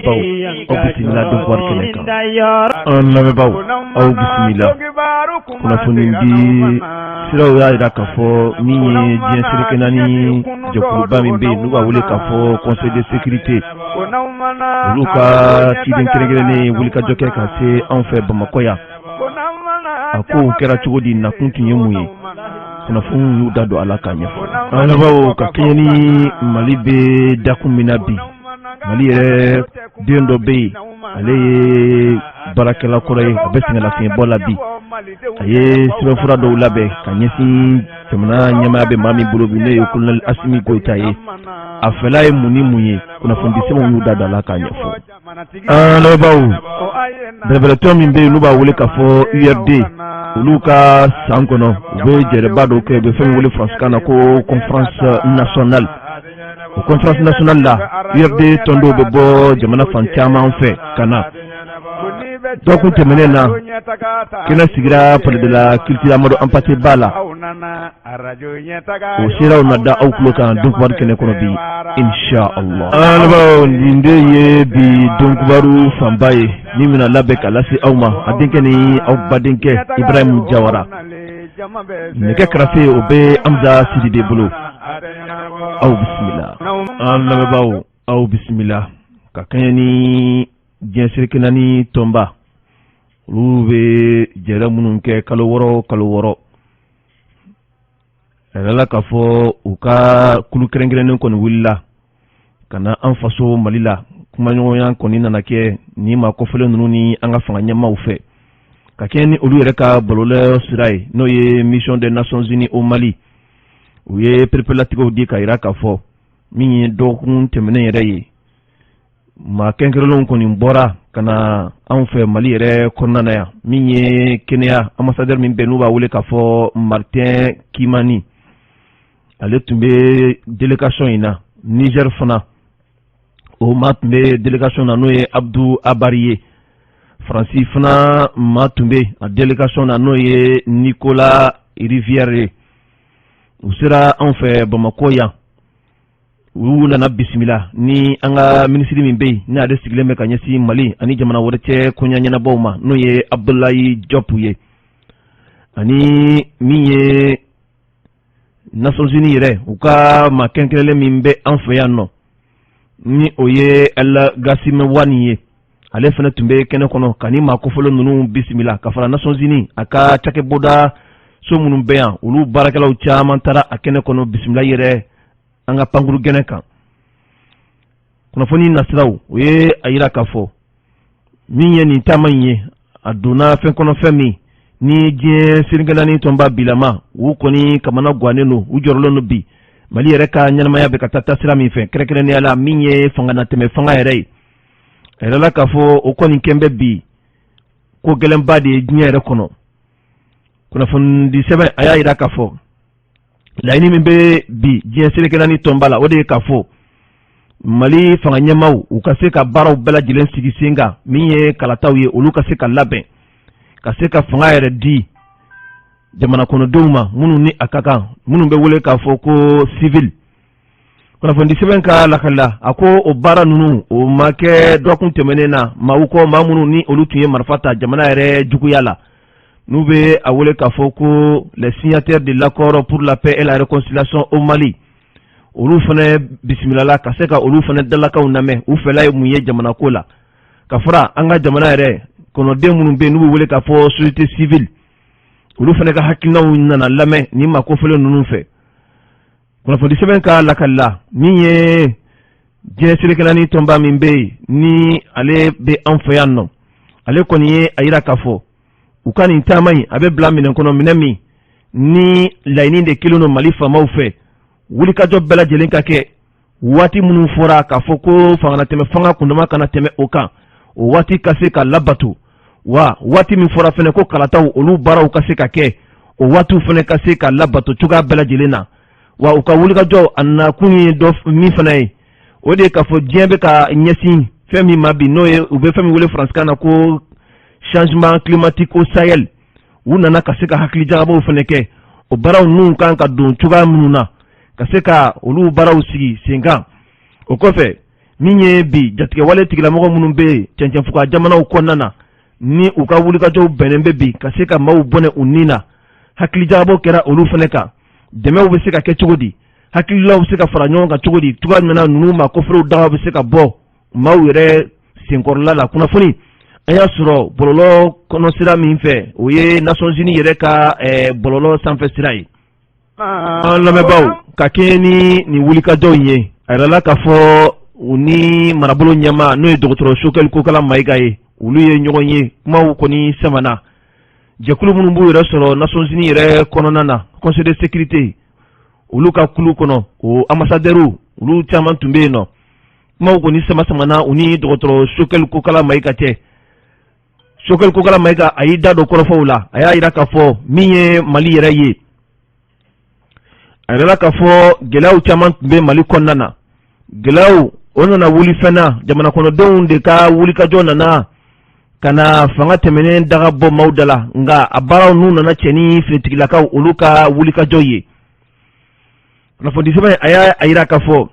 lamɛnbaaw, aw bisimila Donkibaru kɛnɛ kan. An lamɛnbaaw, aw bisimila. Kunnafoni di siraw y'a jira k'a fɔ min ye diɲɛ seleke naani jɛkuluba min bɛ yen, n'u b'a wele k'a fɔ Conseil de sécurité, olu ka ciden kɛrɛnkɛrɛnnen ye wulikajɔ kɛ ka se anw fɛ Bamakɔ yan. A kow kɛra cogo di? Nakun tun ye mun ye? Kunnafoniw y'u da don a la k'a ɲɛfɔ. An lamɛnbaaw, ka kɛɲɛ ni Mali bɛ dakun min na bi, Mali yɛrɛ den dɔ bɛ yen, ale ye baarakɛla kɔrɔ ye, a bɛ sɛgɛnlafiɲɛbɔ la bi. A ye sɛbɛnfura dɔw labɛn ka ɲɛsin jamana ɲɛmaaya bɛ maa min bolo bi, n'o ye Colonel Asimi Goyita ye. A fɛla ye mun ni mun ye? Kunnafonidisɛbɛnw y'u da don a la k'a ɲɛfɔ. An lamɛnbaaw, bɛrɛbɛrɛtɔn min bɛ yen, n'u b'a wele k'a fɔ URD, olu ka san kɔnɔ u bɛ jɛrɛba dɔw kɛ, u bɛ fɛn min wele faransikan na ko conférence nationale. O conférence nationale la, URD tɔndenw bɛ bɔ jamana fan caman fɛ ka na. Dɔgɔkun tɛmɛnen na, kɛnɛ sigira Palais de la Culture Amadu Hampâté Bâ la. O seraw na da aw tulo kan Donkibaru kɛnɛ kɔnɔ bi, inshallah. An lamɛnbaaw, nin de ye bi Donkibaru fanba ye min bɛna labɛn ka lase aw ma, a denkɛ ni aw badenkɛ Ibrahim Jawara. Nɛgɛ karafe, o bɛ Hamza Sidi de bolo. Aw bisimila. An lamɛnbaaw, aw bisimila. Ka kɛɲɛ ni diɲɛ seleke naani tɔnba, olu bɛ jɛrɛ minnu kɛ kalo 6 kalo 6, a yirala k'a fɔ u ka kulu kɛrɛnkɛrɛnnen kɔni wulila ka na an faso Mali la. Kumaɲɔgɔnya kɔni nana kɛ ni maa kɔfɛlen ninnu ni an ka fanga ɲɛmaaw fɛ, ka kɛɲɛ ni olu yɛrɛ ka bɔlɔlɔ sira ye, n'o ye Mission des Nations Unies au Mali. U ye pereperelatigɛw di ka yira k'a fɔ min ye dɔgɔkun tɛmɛnen yɛrɛ ye, maa kɛrɛnkɛrɛnlenw kɔni bɔra ka na anw fɛ Mali yɛrɛ kɔnɔna na yan. Min ye Kenya ambassadeur min bɛ, n'u b'a wele k'a fɔ Martin Kimani, ale tun bɛ délégation in na. Niger fana, o maa tun bɛ délégation na, n'o ye Abdou Abari ye. Faransi fana maa tun bɛ a délégation na, n'o ye Nicolas Rivière ye. U sera anw fɛ Bamakɔ yan, u nana bisimila ni an ka minisiri min bɛ yen, ni ale sigilen bɛ ka ɲɛsin Mali ani jamana wɛrɛ cɛ koɲa ɲɛnabɔw ma, n'o ye Abdoulaye Diop ye, ani min ye Nations Unies yɛrɛ, u ka maa kɛrɛnkɛrɛnlen min bɛ an fɛ yan nɔ, ni o ye El Gassim Wane ye, ale fana tun bɛ kɛnɛ kɔnɔ ka ni maa kofɔlen ninnu bisimila. Ka fara Nations Unies a ka cakɛbɔda so minnu bɛ yan, olu baarakɛlaw caman taara a kɛnɛ kɔnɔ bisimila yɛrɛ an ka pankuru gɛnɛ kan. Kunnafoni nasiraw, o ye a yira k'a fɔ min ye nin taama in ye, a donna fɛn kɔnɔ, fɛn min ni diɲɛ seleke naani tɔnba bilama, u kɔni kamana gannen don, u jɔrɔlen don bi Mali yɛrɛ ka ɲɛnamaya bɛ ka taa taasira min fɛ, kɛrɛnkɛrɛnnenya la min ye fanganatɛmɛ fanga yɛrɛ ye. A yirala k'a fɔ o kɔni kɛn bɛ bi ko gɛlɛnba de ye diɲɛ yɛrɛ kɔnɔ. Kunnafonidi sɛbɛn, a y'a yira k'a fɔ laɲini min bɛ bi diɲɛ seleke naani tɔnba la, o de ye k'a fɔ Mali fanga ɲɛmaaw, u ka se ka baaraw bɛɛ lajɛlen sigi sen kan, min ye kalataw ye, olu ka se ka labɛn, ka se ka fanga yɛrɛ di jamana kɔnɔdenw ma minnu ni a ka kan, minnu bɛ wele k'a fɔ ko civil. Kunnafonidi sɛbɛn ka lakalila, a ko o baara ninnu, o ma kɛ dɔgɔkun tɛmɛnen na maaw kɔ, maa minnu ni olu tun ye marifa ta jamana yɛrɛ juguya la, n'u bɛ a wele k'a fɔ ko les signataires de l'accord pour la paix et la réconciliation au Mali, olu fana bisimilala ka se ka olu fana dalakanw lamɛn, u fɛla ye mun ye jamana ko la. Ka fara an ka jamana yɛrɛ kɔnɔden minnu bɛ yen, n'u bɛ wele k'a fɔ société civile, olu fana ka hakilinaw nana lamɛn ni maa kofɔlen ninnu fɛ. Kunnafoni sɛbɛn ka lakalila, min ye diɲɛ seleke naani tɔnba min bɛ yen, ni ale bɛ an fɛ yan nɔ, ale kɔni ye a yira k'a fɔ u ka nin taama in, a bɛ bila minɛn kɔnɔ, minɛn min ni laɲini de kelen don Mali faamaw fɛ, wulikajɔ bɛɛ lajɛlen ka kɛ waati minnu fɔra k'a fɔ ko fanganatɛmɛ fanga kundama kana tɛmɛ o kan, o waati ka se ka labato wa. Waati min fɔra fɛnɛ ko kalataw, olu baaraw ka se ka kɛ, o waatiw fɛnɛ ka se ka labato cogoya bɛɛ lajɛlen na wa. U ka wulikajɔ, a nakun ye dɔ min fana ye, o de ye k'a fɔ diɲɛ bɛ ka ɲɛsin fɛn min ma bi, n'o ye u bɛ fɛn min wele faransikan na ko changement climatique au Sahel, u nana ka se ka hakilijagabɔw fana kɛ o baaraw ninnu kan ka don cogoya minnu na, ka se ka olu baaraw sigi sen kan. O kɔfɛ, Min ye bi jatigɛwale tigilamɔgɔ minnu bɛ yen cɛncɛnfuga jamanaw kɔnɔna na, ni u ka wulikajɔw bɛnnen bɛ bi ka se ka maaw bɔnɛ u ni na, hakilijagabɔ kɛra olu fana kan. Dɛmɛw bɛ se ka kɛ cogo di? Hakililaw bɛ se ka fara ɲɔgɔn kan cogo di? Cogoya jumɛn na ninnu maa kofɔlenw daga bɛ se ka bɔ maaw yɛrɛ senkɔrɔla la? Kunnafoni an y'a sɔrɔ bɔlɔlɔ kɔnɔ sira min fɛ, o ye Nations Unies yɛrɛ ka bɔlɔlɔ sanfɛ sira ye. An lamɛnbaaw, ka kɛɲɛ ni nin wulikajɔ in ye, a yirala k'a fɔ u ni marabolo ɲɛmaa, n'o ye dɔgɔtɔrɔ Choguel Kokala Mayiga ye, olu ye ɲɔgɔn ye. Kumaw kɔni samana. Jɛkulu minnu b'u yɛrɛ sɔrɔ Nations Unies yɛrɛ kɔnɔna na, Conseil de sécurité, olu ka kulu kɔnɔ, o ambassadeurs, olu caman tun bɛ yen nɔ. Kumaw kɔni sama samana u ni dɔgɔtɔrɔ Choguel Kokala Mayiga cɛ. Choguel Kokala Mayiga, a y'i da don kɔrɔfɔw la. A y'a jira k'a fɔ min ye Mali yɛrɛ ye, a yirala k'a fɔ gɛlɛyaw caman tun bɛ Mali kɔnɔna na. Gɛlɛyaw o nana wuli fɛn na, jamana kɔnɔdenw de ka wulikajɔ nana ka na fanga tɛmɛnen daga bɔ maaw da la. Nka a baaraw n'u nana cɛ ni finitigilakaw olu ka wulikajɔ ye. Kunnafonidisɛbɛn a y'a jira k'a fɔ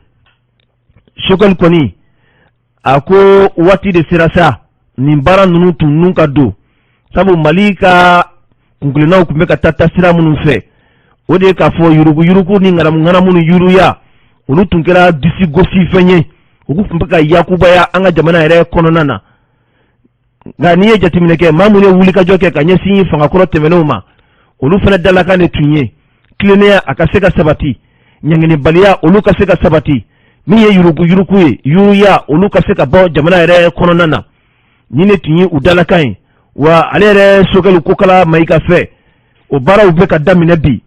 Choguel kɔni a ko waati de sera sa nin baara ninnu tun nun ka don, sabu Mali ka kunkilennaw tun bɛ ka taa taasira minnu fɛ, o de ye k'a fɔ yuruguyurugu ni ŋanamuŋanamu ni yuruya, olu tun kɛra disi gosi fɛn ye, olu tun bɛ ka yakubaya an ka jamana yɛrɛ kɔnɔna na. Nka n'i ye jateminɛ kɛ, maa minnu ye wulikajɔ kɛ ka ɲɛsin fangakɔrɔ tɛmɛnenw ma, olu fana dalakan de tun ye tilennenya a ka se ka sabati, ɲanginibaliya olu ka se ka sabati, min ye yuruguyurugu ye, yuruya, olu ka se ka bɔ jamana yɛrɛ kɔnɔna na. Nin de tun ye u dalakan ye. Wa ale yɛrɛ Choguel Kokala Mayiga fɛ, o baaraw bɛ ka daminɛ bi.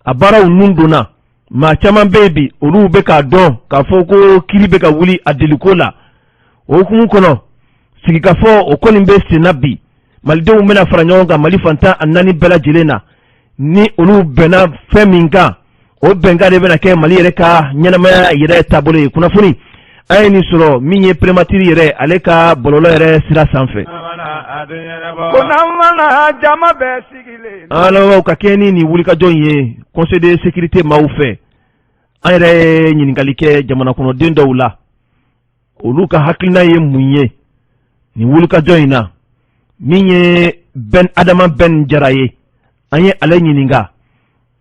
A baaraw nun donna. Maa caman bɛ yen bi, olu bɛ k'a dɔn k'a fɔ ko kiri bɛ ka wuli a deliko la. O hukumu kɔnɔ, sigikafɔ o kɔni bɛ senna bi. Malidenw bɛna fara ɲɔgɔn kan Mali fan 14 bɛɛ lajɛlen na. Ni olu bɛnna fɛn min kan, o bɛnkan de bɛna kɛ Mali yɛrɛ ka ɲɛnamaya yɛrɛ taabolo ye. Kunnafoni an ye nin sɔrɔ min ye primature yɛrɛ, ale ka bɔlɔlɔ yɛrɛ sira sanfɛ. An lamɛnbaaw, ka kɛɲɛ ni nin wulikajɔ in ye Conseil de sécurité maaw fɛ, an yɛrɛ ye ɲininkali kɛ jamana kɔnɔden dɔw la, olu ka hakilina ye mun ye nin wulikajɔ in na. Min ye Ben Adama Ben Jara ye, an ye ale ɲininka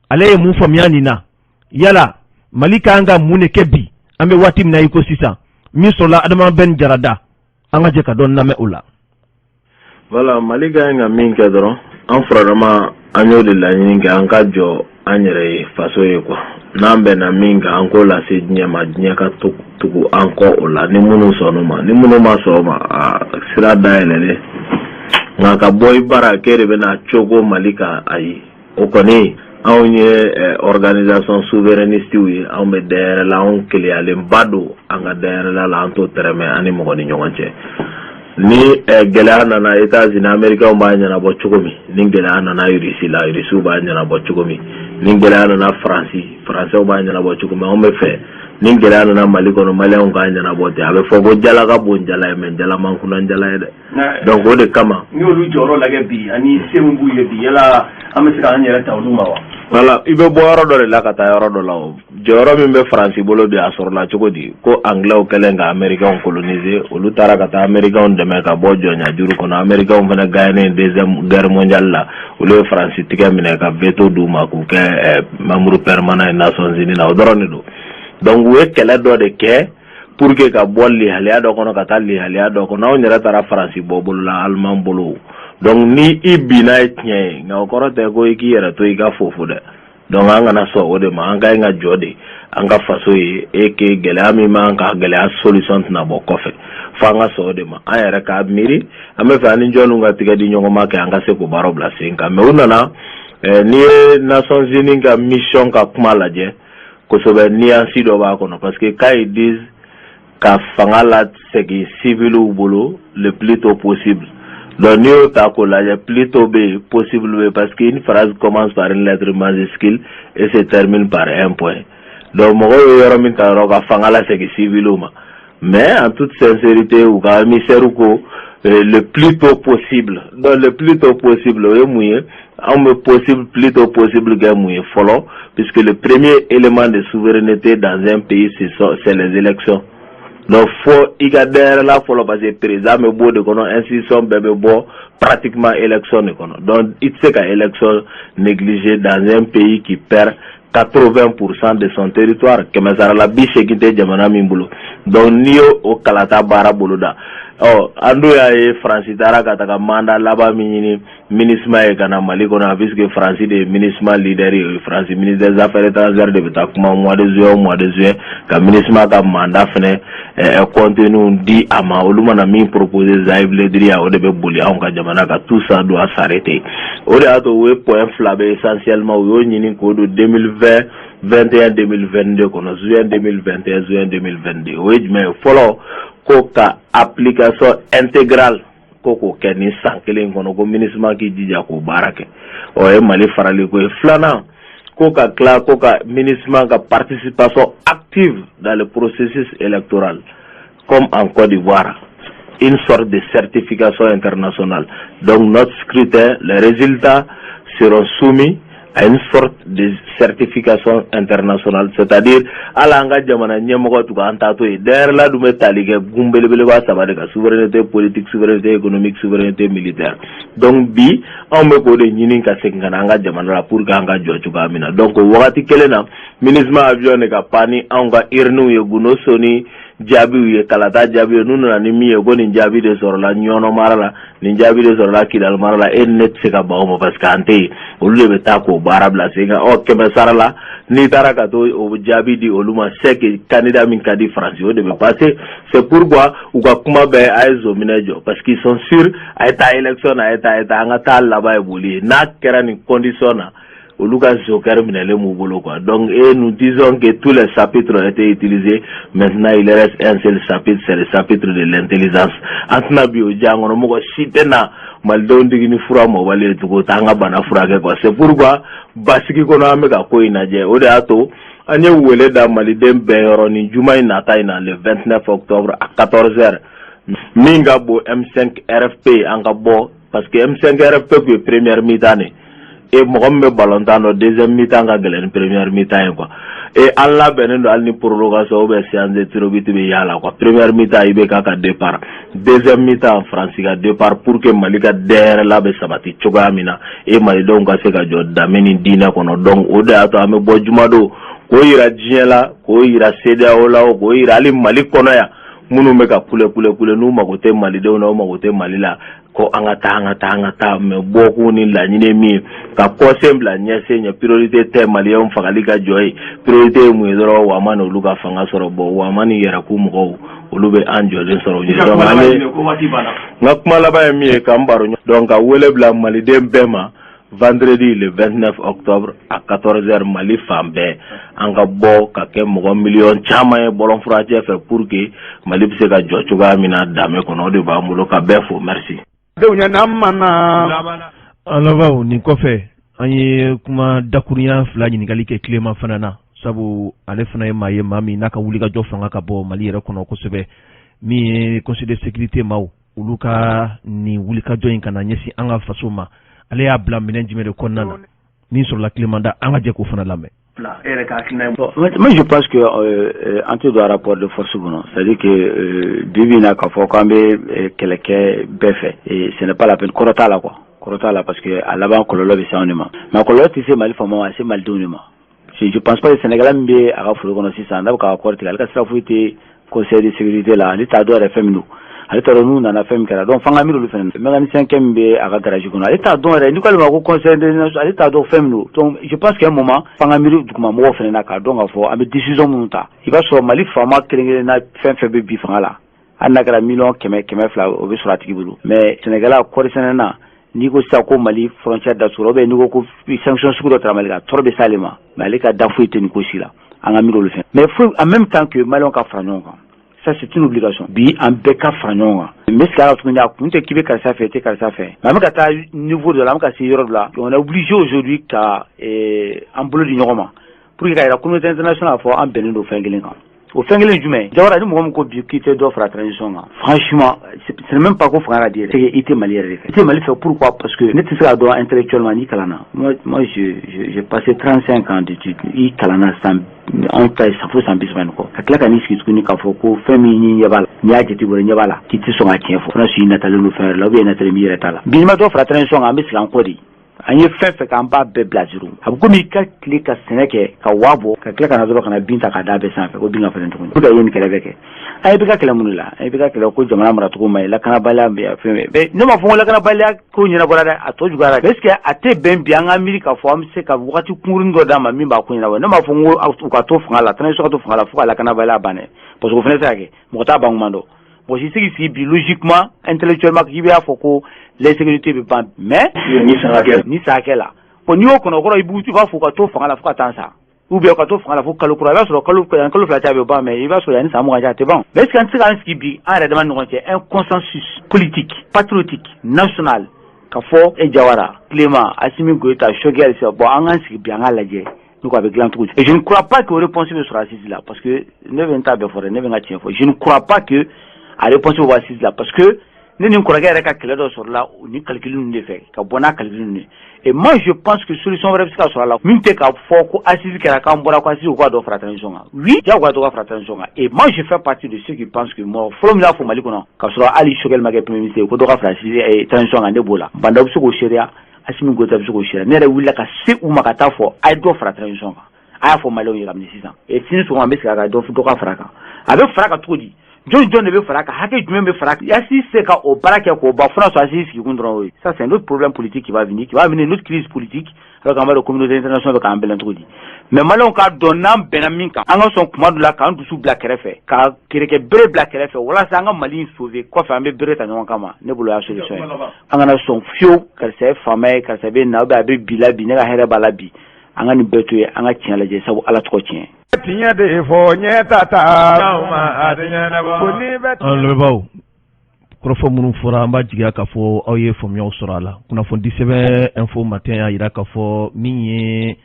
ale ye mun faamuya nin na. Yala Mali ka kan ka mun de kɛ bi, an bɛ waati min na i ko sisan? Min sɔrɔla Adama Ben Jara da, an ka jɛ ka dɔn lamɛn o la. Voilà, Mali ka ɲi ka min kɛ dɔrɔn, an furadama, an y'o de laɲini kɛ, an ka jɔ an yɛrɛ ye faso ye quoi. N'an bɛnna min kan, an k'o lase diɲɛ ma, diɲɛ ka tugu an kɔ o la. Ni minnu sɔnn'o ma, ni minnu ma sɔn o ma, a sira dayɛlɛlen. Nka ka bɔ i bara k'e de bɛna cogo Mali kan, ayi. O kɔni, anw ye organisation souverainiste ye, anw bɛ dayɛrɛ la, anw keleyalenba don an ka dayɛrɛla la, an t'o tɛrɛmɛ an ni mɔgɔ ni ɲɔgɔn cɛ. Ni gɛlɛya nana États-Unis, Américains b'a ɲɛnabɔ cogo min, ni gɛlɛya nana Russie la, Russiw b'a ɲɛnabɔ cogo min, ni gɛlɛya nana Faransi, Faransɛw b'a ɲɛnabɔ cogo min, anw bɛ fɛ ni gɛlɛya nana Mali kɔnɔ, Maliyɛnw k'a ɲɛnabɔ ten. A bɛ fɔ ko jala ka bon jala ye, mais jala man kunna jala ye dɛ. Donc o de kama. N'i y'olu jɔyɔrɔ lajɛ bi ani se min b'u ye bi, yala an bɛ se k'an yɛrɛ ta olu ma wa? Voilà, i bɛ bɔ yɔrɔ dɔ de la ka taa yɔrɔ dɔ la. O jɔyɔrɔ min bɛ Faransi bolo bi, a sɔrɔla cogo di? Ko Anglais kɛlen ka Américains coloniser, olu taara ka taa Américains dɛmɛ ka bɔ jɔnya juru kɔnɔ. Américains fana gagné Deuxième Guerre mondiale la, olu ye Faransi tigɛ minɛ ka veto d'u ma k'u kɛ membre permanent ye Nations Unies na. O dɔrɔn de don. Donc u ye kɛlɛ dɔ de kɛ pour que ka bɔ lihaliya dɔ kɔnɔ ka taa lihaliya dɔ kɔnɔ. Anw yɛrɛ taara Faransi bɔ bolo la, Allemand bolo. Donc ni i binna ye tiɲɛ ye, nka o kɔrɔ tɛ ko i k'i yɛrɛ to i ka fofo dɛ. Donc an kana sɔn o de ma. An ka ɲi ka jɔ de an ka faso ye e ke gɛlɛya min b'an kan, gɛlɛya solution tɛna bɔ kɔfɛ fo an ka sɔn o de ma. An yɛrɛ k'a miiri, an bɛ fɛ an ni jɔnniw ka tigɛ di ɲɔgɔn ma kɛ, an ka se k'o baaraw bila sen kan. Mais u nana, n'i ye Nations Unies ka mission ka kuma lajɛ kosɛbɛ, nuance dɔ b'a kɔnɔ, parce que quand ils disent ka fanga lasegin civiliw bolo le plus tôt possible, donc n'i y'o ta k'o lajɛ, plus tôt bɛ yen, possible bɛ yen, parce que une phrase commence par une lettre majuscule et se termine par un point. Donc mɔgɔw ye yɔrɔ min ta yɔrɔ ka fanga lasegin civiliw ma, mais en toute sincérité, u ka émissaire ko le plus tôt possible. Donc le plus tôt possible, o ye mun ye? Anw bɛ possible, plus tôt possible kɛ mun ye fɔlɔ? Puisque le premier élément de souveraineté dans un pays, c'est les élections. Donc fo i ka dɛyɛrɛla fɔlɔ, parce que président bɛ bɔ o de kɔnɔ, institution bɛɛ bɛ bɔ pratiquement élection de kɔnɔ. Donc i tɛ se ka élection négliger dans un pays qui perd 80% de son territoire, 80% tɛ jamana min bolo. Donc n'i y'o o kalata baara boloda, ɔ an dun y'a ye, Faransi taara ka taga mandat laban min ɲini MINUSMA ye ka na Mali kɔnɔ, puisque Faransi de ye MINUSMA leader ye, Faransi ministre des Affaires étrangères de bɛ taa kuma mois de juillet o mois de juillet ka MINUSMA ka mandat fɛnɛ contenu di a ma. Olu mana min proposer Jean-Yves Le Drian, o de bɛ boli anw ka jamana kan. Tout ça doit s'arrêter. O de y'a to u ye point fila bɛ essentiellement, u y'o ɲini k'o don 2020 21 2022 kɔnɔ, juin 2021, juin 2022. O ye jumɛn ye? Fɔlɔ, ko ka application intégrale ko k'o kɛ ni san kelen kɔnɔ, ko MINUSMA k'i jija k'o baara kɛ, o ye Mali farali ko ye. Filanan, ko ka tila ko ka MINUSMA ka participation active dans le processus électoral comme en Côte d'Ivoire, une sorte de certification internationale. Donc notre scrutin, les résultats seront soumis à une sorte de certification internationale, c'est-à-dire hali an ka jamana ɲɛmɔgɔ tugun an t'a to yen. D'ailleurs la dun bɛ tali kɛ gun belebeleba saba de kan: souveraineté politique, souveraineté économique, souveraineté militaire. Donc bi anw bɛ k'o de ɲini ka segin ka na an ka jamana la pour que an ka jɔ cogoya min na. Donc o wagati kelen na, MINUSMA avion de ka pan ni anw ka urnes ye, gundo soni jaabiw ye, kalata jaabi ye. N'u nana ni min ye ko nin jaabi de sɔrɔla Ɲɔnɔ mara la, nin jaabi de sɔrɔla Kidali mara la, e ni ne tɛ se ka ban o ma parce que an tɛ yen. Olu de bɛ taa k'o baara bila sen kan. Ɔ 100 sara la, n'i taara ka to o jaabi di olu ma, c'est que candidat min ka di Faransi, o de bɛ passer. C'est pourquoi u ka kuma bɛɛ a ye zominɛ jɔ, parce qu'ils sont sûrs, a ye taa élection na, a ye taa, a ye taa, an ka taa laban ye boli ye. N'a kɛra nin condition na, olu ka joker minɛlen b'u bolo quoi. Donc et nous disons que tous les chapitres ont été utilisés. Maintenant, il reste un seul chapitre, c'est le chapitre de l'intelligence. An tɛna bi o diya kɔnɔ, mɔgɔ si tɛna malidenw digi ni fura mɔbali ye tugun t'an ka bana furakɛ quoi. C'est pourquoi basigi kɔnɔ an bɛ ka ko in lajɛ. O de y'a to an ye wele da maliden bɛɛ yɔrɔ ni juma in nata in na, le 29 octobre à 14 heures, min ka bon M5 RFP, an ka bɔ, parce que M5 RFP tun ye première mi-temps de e mɔgɔ min bɛ ballon dɔn, deuxième mi-temps ka gɛlɛn ni première mi-temps ye quoi. Et an labɛnnen don hali ni prolongation ou bien séance de tir au but bɛ y'a la quoi. Première mi-temps, IBK ka départ, deuxième mi-temps, Faransi ka départ, pour que Mali ka dɛyɛrɛla bɛ sabati cogoya min na e malidenw ka se ka jɔ danbe ni diinɛ kɔnɔ. Donc o de y'a to an bɛ bɔ jumadon k'o yira diɲɛ la, k'o yira CEDEAO la, k'o yira hali Mali kɔnɔ yan, minnu bɛ ka kule kule kule n'u mago tɛ malidenw na, u mago tɛ Mali la, ko an ka taa, an ka taa, an ka taa. Mais bɔkun ni laɲini ye min ye, ka kɔsen bila ɲɛsen ɲɛ, priorité tɛ maliyɛnw fagali ka jɔ ye. Priorité ye mun ye dɔrɔn? Wama ni olu ka fanga sɔrɔ. Bon, wama ni yɛrɛkun mɔgɔw, olu bɛ an jɔlen sɔrɔ. Donc an bɛ n ka kuma laban ye min ye, k'an baro, donc ka wele bila maliden bɛɛ ma, vendredi le 29 octobre à 14 heures, Mali fan bɛɛ, an ka bɔ ka kɛ mɔgɔ miliyɔn caman ye bɔlɔn furancɛ fɛ pour que Mali bɛ se ka jɔ cogoya min na danbe kɔnɔ. O de b'an bolo ka bɛɛ fo, merci. Denw ɲɛna mana. An laban nin kɔfɛ, an ye kuma dakurunya fila ɲininkali kɛ Tilema fana na, sabu ale fana ye maa ye, maa min n'a ka wulikajɔ fanga ka bɔ Mali yɛrɛ kɔnɔ kosɛbɛ. Min ye Conseil de sécurité maaw, olu ka nin wulikajɔ in ka na ɲɛsin an ka faso ma, ale y'a bila minɛn jumɛn de kɔnɔna na? Min sɔrɔla Tilema da, an ka jɛ k'o fana lamɛn. Moi, je pense que an tɛ don rapport de force kɔnɔ, c'est-à-dire que bi bi in na, k'a fɔ k'an bɛ kɛlɛ kɛ bɛɛ fɛ, et ce n'est pas la peine, kɔrɔ t'a la quoi, kɔrɔ t'a la, parce que a laban kɔlɔlɔ bɛ se anw de ma. Mais kɔlɔlɔ tɛ se Mali faamaw ma, a se malidenw de ma. Je pense pas que Sénégal min bɛ a ka foro kɔnɔ sisan, n'a bɛ k'a kɔrɔ tigɛ, ale ka sira foyi tɛ Conseil de sécurité la, ale t'a dɔn yɛrɛ fɛn min don, ale t'a dɔn n'u nana fɛn min kɛra. Donc f'an ka miiri olu fɛnɛ na. Mécanicien kɛ min bɛ a ka garage kɔnɔ, ale t'a dɔn yɛrɛ n'i k'ale ma ko Conseil des nations, ale t'a dɔn fɛn min don. Donc je pense qu'à un moment, f'an ka miiri duguma mɔgɔw fɛnɛ na, k'a dɔn k'a fɔ an bɛ décision minnu ta. I b'a sɔrɔ Mali faama kelen kelenna fɛn fɛn bɛ bi fanga la, hali n'a kɛra miliyɔn 100, 200, o bɛ sɔrɔ a tigi bolo. Mais Sénégal kɔɔri sɛnɛna, n'i ko sisan ko Mali frontière datugura, ou bien n'i ko ko sanction sugu dɔ tara Mali kan, tɔɔrɔ bɛ s'ale ma, mais ale ka da foyi tɛ nin ko si la. An ka miiri olu fɛnɛ. Mais faut en même temps que maliyɛnw ka fara ɲɔgɔn kan, ça c'est une obligation. Bi an bɛɛ ka fara ɲɔgɔn kan. N bɛ segin a kan tuguni, a kun tɛ k'i bɛ karisa fɛ, i tɛ karisa fɛ, mais an bɛ ka taa niveau dɔ la, an bɛ ka se yɔrɔ dɔ la, on est obligé aujourd'hui ka an bolo di ɲɔgɔn ma pour que ka yira communauté internationale fɔ an bɛnnen don fɛn kelen kan. O fɛn kelen jumɛn? Jawara, ni mɔgɔ min ko bi k'i tɛ dɔ fara transition kan, franchement, ce n'est même pas ko fanga ka di yɛrɛ, c'est que i tɛ Mali yɛrɛ de fɛ, i tɛ Mali fɛ. Pourquoi? Parce que ne tɛ se k'a dɔn intellectuellement n'i kalanna. Moi, j'ai passé 35 ans d'études. I kalanna san Anw ta ye fo san 30 ni kɔ, ka tila ka n'i sigi tuguni k'a fɔ ko fɛn min ɲɛ b'a la, n'i y'a jate bɔ, ɲɛ b'a la k'i tɛ sɔn ka tiɲɛ fɔ, fana s'i natalen don fɛn wɛrɛ la, ou bien i natalen b'i yɛrɛ ta la. Bi n'i ma dɔ fara transition kan, an bɛ segin an kɔ de. An ye fɛn fɛn k'an b'a bɛɛ bila zéro. A bɛ komi i ka tile ka sɛnɛ kɛ ka waa bɔ, ka tila ka na dɔrɔn ka na bin ta k'a da bɛɛ sanfɛ ko bin ka falen tuguni. Pour que i ye nin kɛlɛ bɛɛ kɛ, an ye bɛ ka kɛlɛ mun de la? An ye bɛ ka kɛlɛ ko jamana maracogo ma ɲi, lakanabaliya bɛ fɛn bɛɛ. Ne m'a fɔ ko lakanabaliya ko ɲɛnabɔra dɛ, a tɔ juguyara. Est ce que a tɛ bɛn bi an ka miiri k'a fɔ an bɛ se ka wagati kunkurunin dɔ d'a ma min b'a ko ɲɛnabɔ? Ne m'a fɔ n ko u ka to fanga la, transition ka to fanga la fo ka lakanabaliya ban dɛ, parce que o fana tɛ se ka kɛ. Mɔgɔ t'a ban kuma dɔn, mɔgɔ si tɛ se k'i sigi bi logiquement, intellectuellement, k'i b'a fɔ ko l'insécurité bɛ ban, mais ni san hakɛ ni san hakɛ la. Bon, n'i y'o kɔnɔ, o kɔrɔ i b'a fɔ ka to fanga la fo ka taa sa, ou bien ka to fanga la fo kalo kura. I b'a sɔrɔ kalo yan kalo 2 cɛ a bɛ ban, mais i b'a sɔrɔ yanni san 20 cɛ a tɛ ban. Mais est ce que an tɛ se k'an sigi bi an yɛrɛ dama ni ɲɔgɔn cɛ, un consensus politique, patriotique, national, ka fɔ e Jawara, Clément, Assimi Goïta, Choguel, bon, an k'an sigi bi an k'a lajɛ ne ko a bɛ dilan cogo di? Et je ne crois pas que réponse bɛ sɔrɔ assise la, parce que ne bɛ n ta bɛɛ fɔ dɛ, ne bɛ n ka tiɲɛ fɔ. Je ne crois pas que a réponse bɛ bɔ assise la, parce que ne ni n kɔrɔkɛ yɛrɛ ka kɛlɛ dɔ sɔrɔla ni calcul ninnu de fɛ, ka bɔ n'a calcul ninnu ye. Et moi, je pense que solution wɛrɛ bɛ se ka sɔrɔ a la min tɛ k'a fɔ ko assise kɛra k'an bɔra ko assise ko ka dɔ fara transition kan. Oui, diyagoya dɔ ka fara transition kan. Et moi, je fais partie de ceux qui pensent que mɔgɔ fɔlɔ min y'a fɔ Mali kɔnɔ k'a sɔrɔ hali Choguel ma kɛ premier ministre ye ko dɔ ka fara assise transition kan, ne b'o la. Bah N'Daw bɛ se k'o seereya, Assimi Goïta bɛ se k'o seereya. Ne yɛrɛ wulila ka se u ma ka taa fɔ a ye dɔ fara transition kan, a y'a fɔ maliyɛnw ye kabini sisan. Et sini sɔgɔma, an bɛ segin a kan, dɔ ka fara a kan. A bɛ fara a kan cogo di? Jɔn jɔn de bɛ fara a kan? Hakɛ jumɛn bɛ fara a kan? Assise se ka o baara kɛ k'o ban fo n'a sɔrɔ assise sigikun dɔrɔn o ye. Ça, c'est un autre problème politique qui va venir, qui va amener une autre crise politique, alors qu'an b'a dɔn communauté internationale bɛ k'an bɛlɛn cogo di. Mais maliyɛnw k'a dɔn n'an bɛnna min kan, an ka sɔn kuma dɔ la k'an dusu bila kɛrɛfɛ, ka kɛlɛkɛ bere bila kɛrɛfɛ walasa an ka Mali in sauver. Kɔfɛ an bɛ bere ta ɲɔgɔn kama. Ne bolo, y'a solution ye. An kana sɔn fiyewu karisa ye faama ye, karisa bɛ na, ou bien a bɛ bi la bi, ne ka hɛrɛ b'a la bi. An ka nin bɛɛ to yen, an ka tiɲɛ lajɛ, sabu Ala tɔgɔ tiɲɛ. Tiɲɛ de fɔ ɲɛ ta ta ko ni bɛ. An lamɛnbaaw, kɔrɔfɔ minnu fɔra, an b'a jigiya k'a fɔ aw ye faamuyaw sɔrɔ a la. Kunnafoni sɛbɛn Info Matin y'a jira k'a fɔ min ye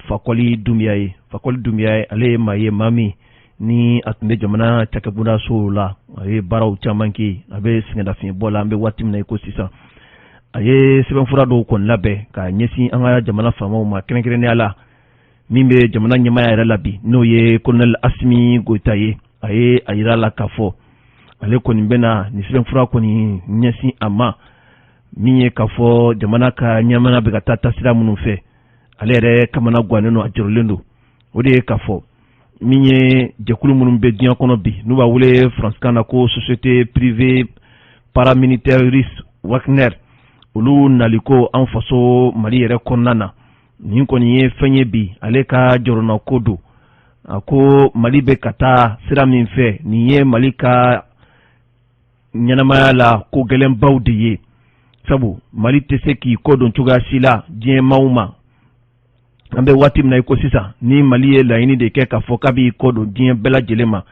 Fakɔli Dunbiya ye, Fakɔli Dunbiya ye, ale ye maa ye, maa min ni a tun bɛ jamana cakɛbondasow la, a ye baaraw caman kɛ, a bɛ sɛgɛnnafiɲɛbɔ la an bɛ waati min na i ko sisan. A ye sɛbɛnfura dɔw kɔni labɛn ka ɲɛsin an ka jamana faamaw ma, kɛrɛnkɛrɛnnenya la min bɛ jamana ɲɛmaaya yɛrɛ la bi, n'o ye colonel Assimi Goïta ye. A ye a yira la k'a fɔ ale kɔni bɛna nin sɛbɛnfura kɔni ɲɛsin a ma, min ye k'a fɔ jamana ka ɲɛmaya bɛ ka taa taasira minnu fɛ, ale yɛrɛ kamana gannen don, a jɔrɔlen don. O de ye k'a fɔ min ye jɛkulu minnu bɛ diɲɛ kɔnɔ bi, n'u b'a wele faransikan na ko société privée paramilitaire russe Wagner, olu naliko an faso Mali yɛrɛ kɔnɔna na, nin kɔni ye fɛn ye bi ale ka jɔrɔnako don. A ko Mali bɛ ka taa sira min fɛ, nin ye Mali ka ɲɛnamaya la ko gɛlɛnbaw de ye, sabu Mali tɛ se k'i kɔ don cogoya si la diɲɛ maaw ma. An bɛ waati min na i ko sisan, ni Mali ye laɲini de kɛ k'a fɔ k'a b'i kɔ don diɲɛ bɛɛ lajɛlen ma,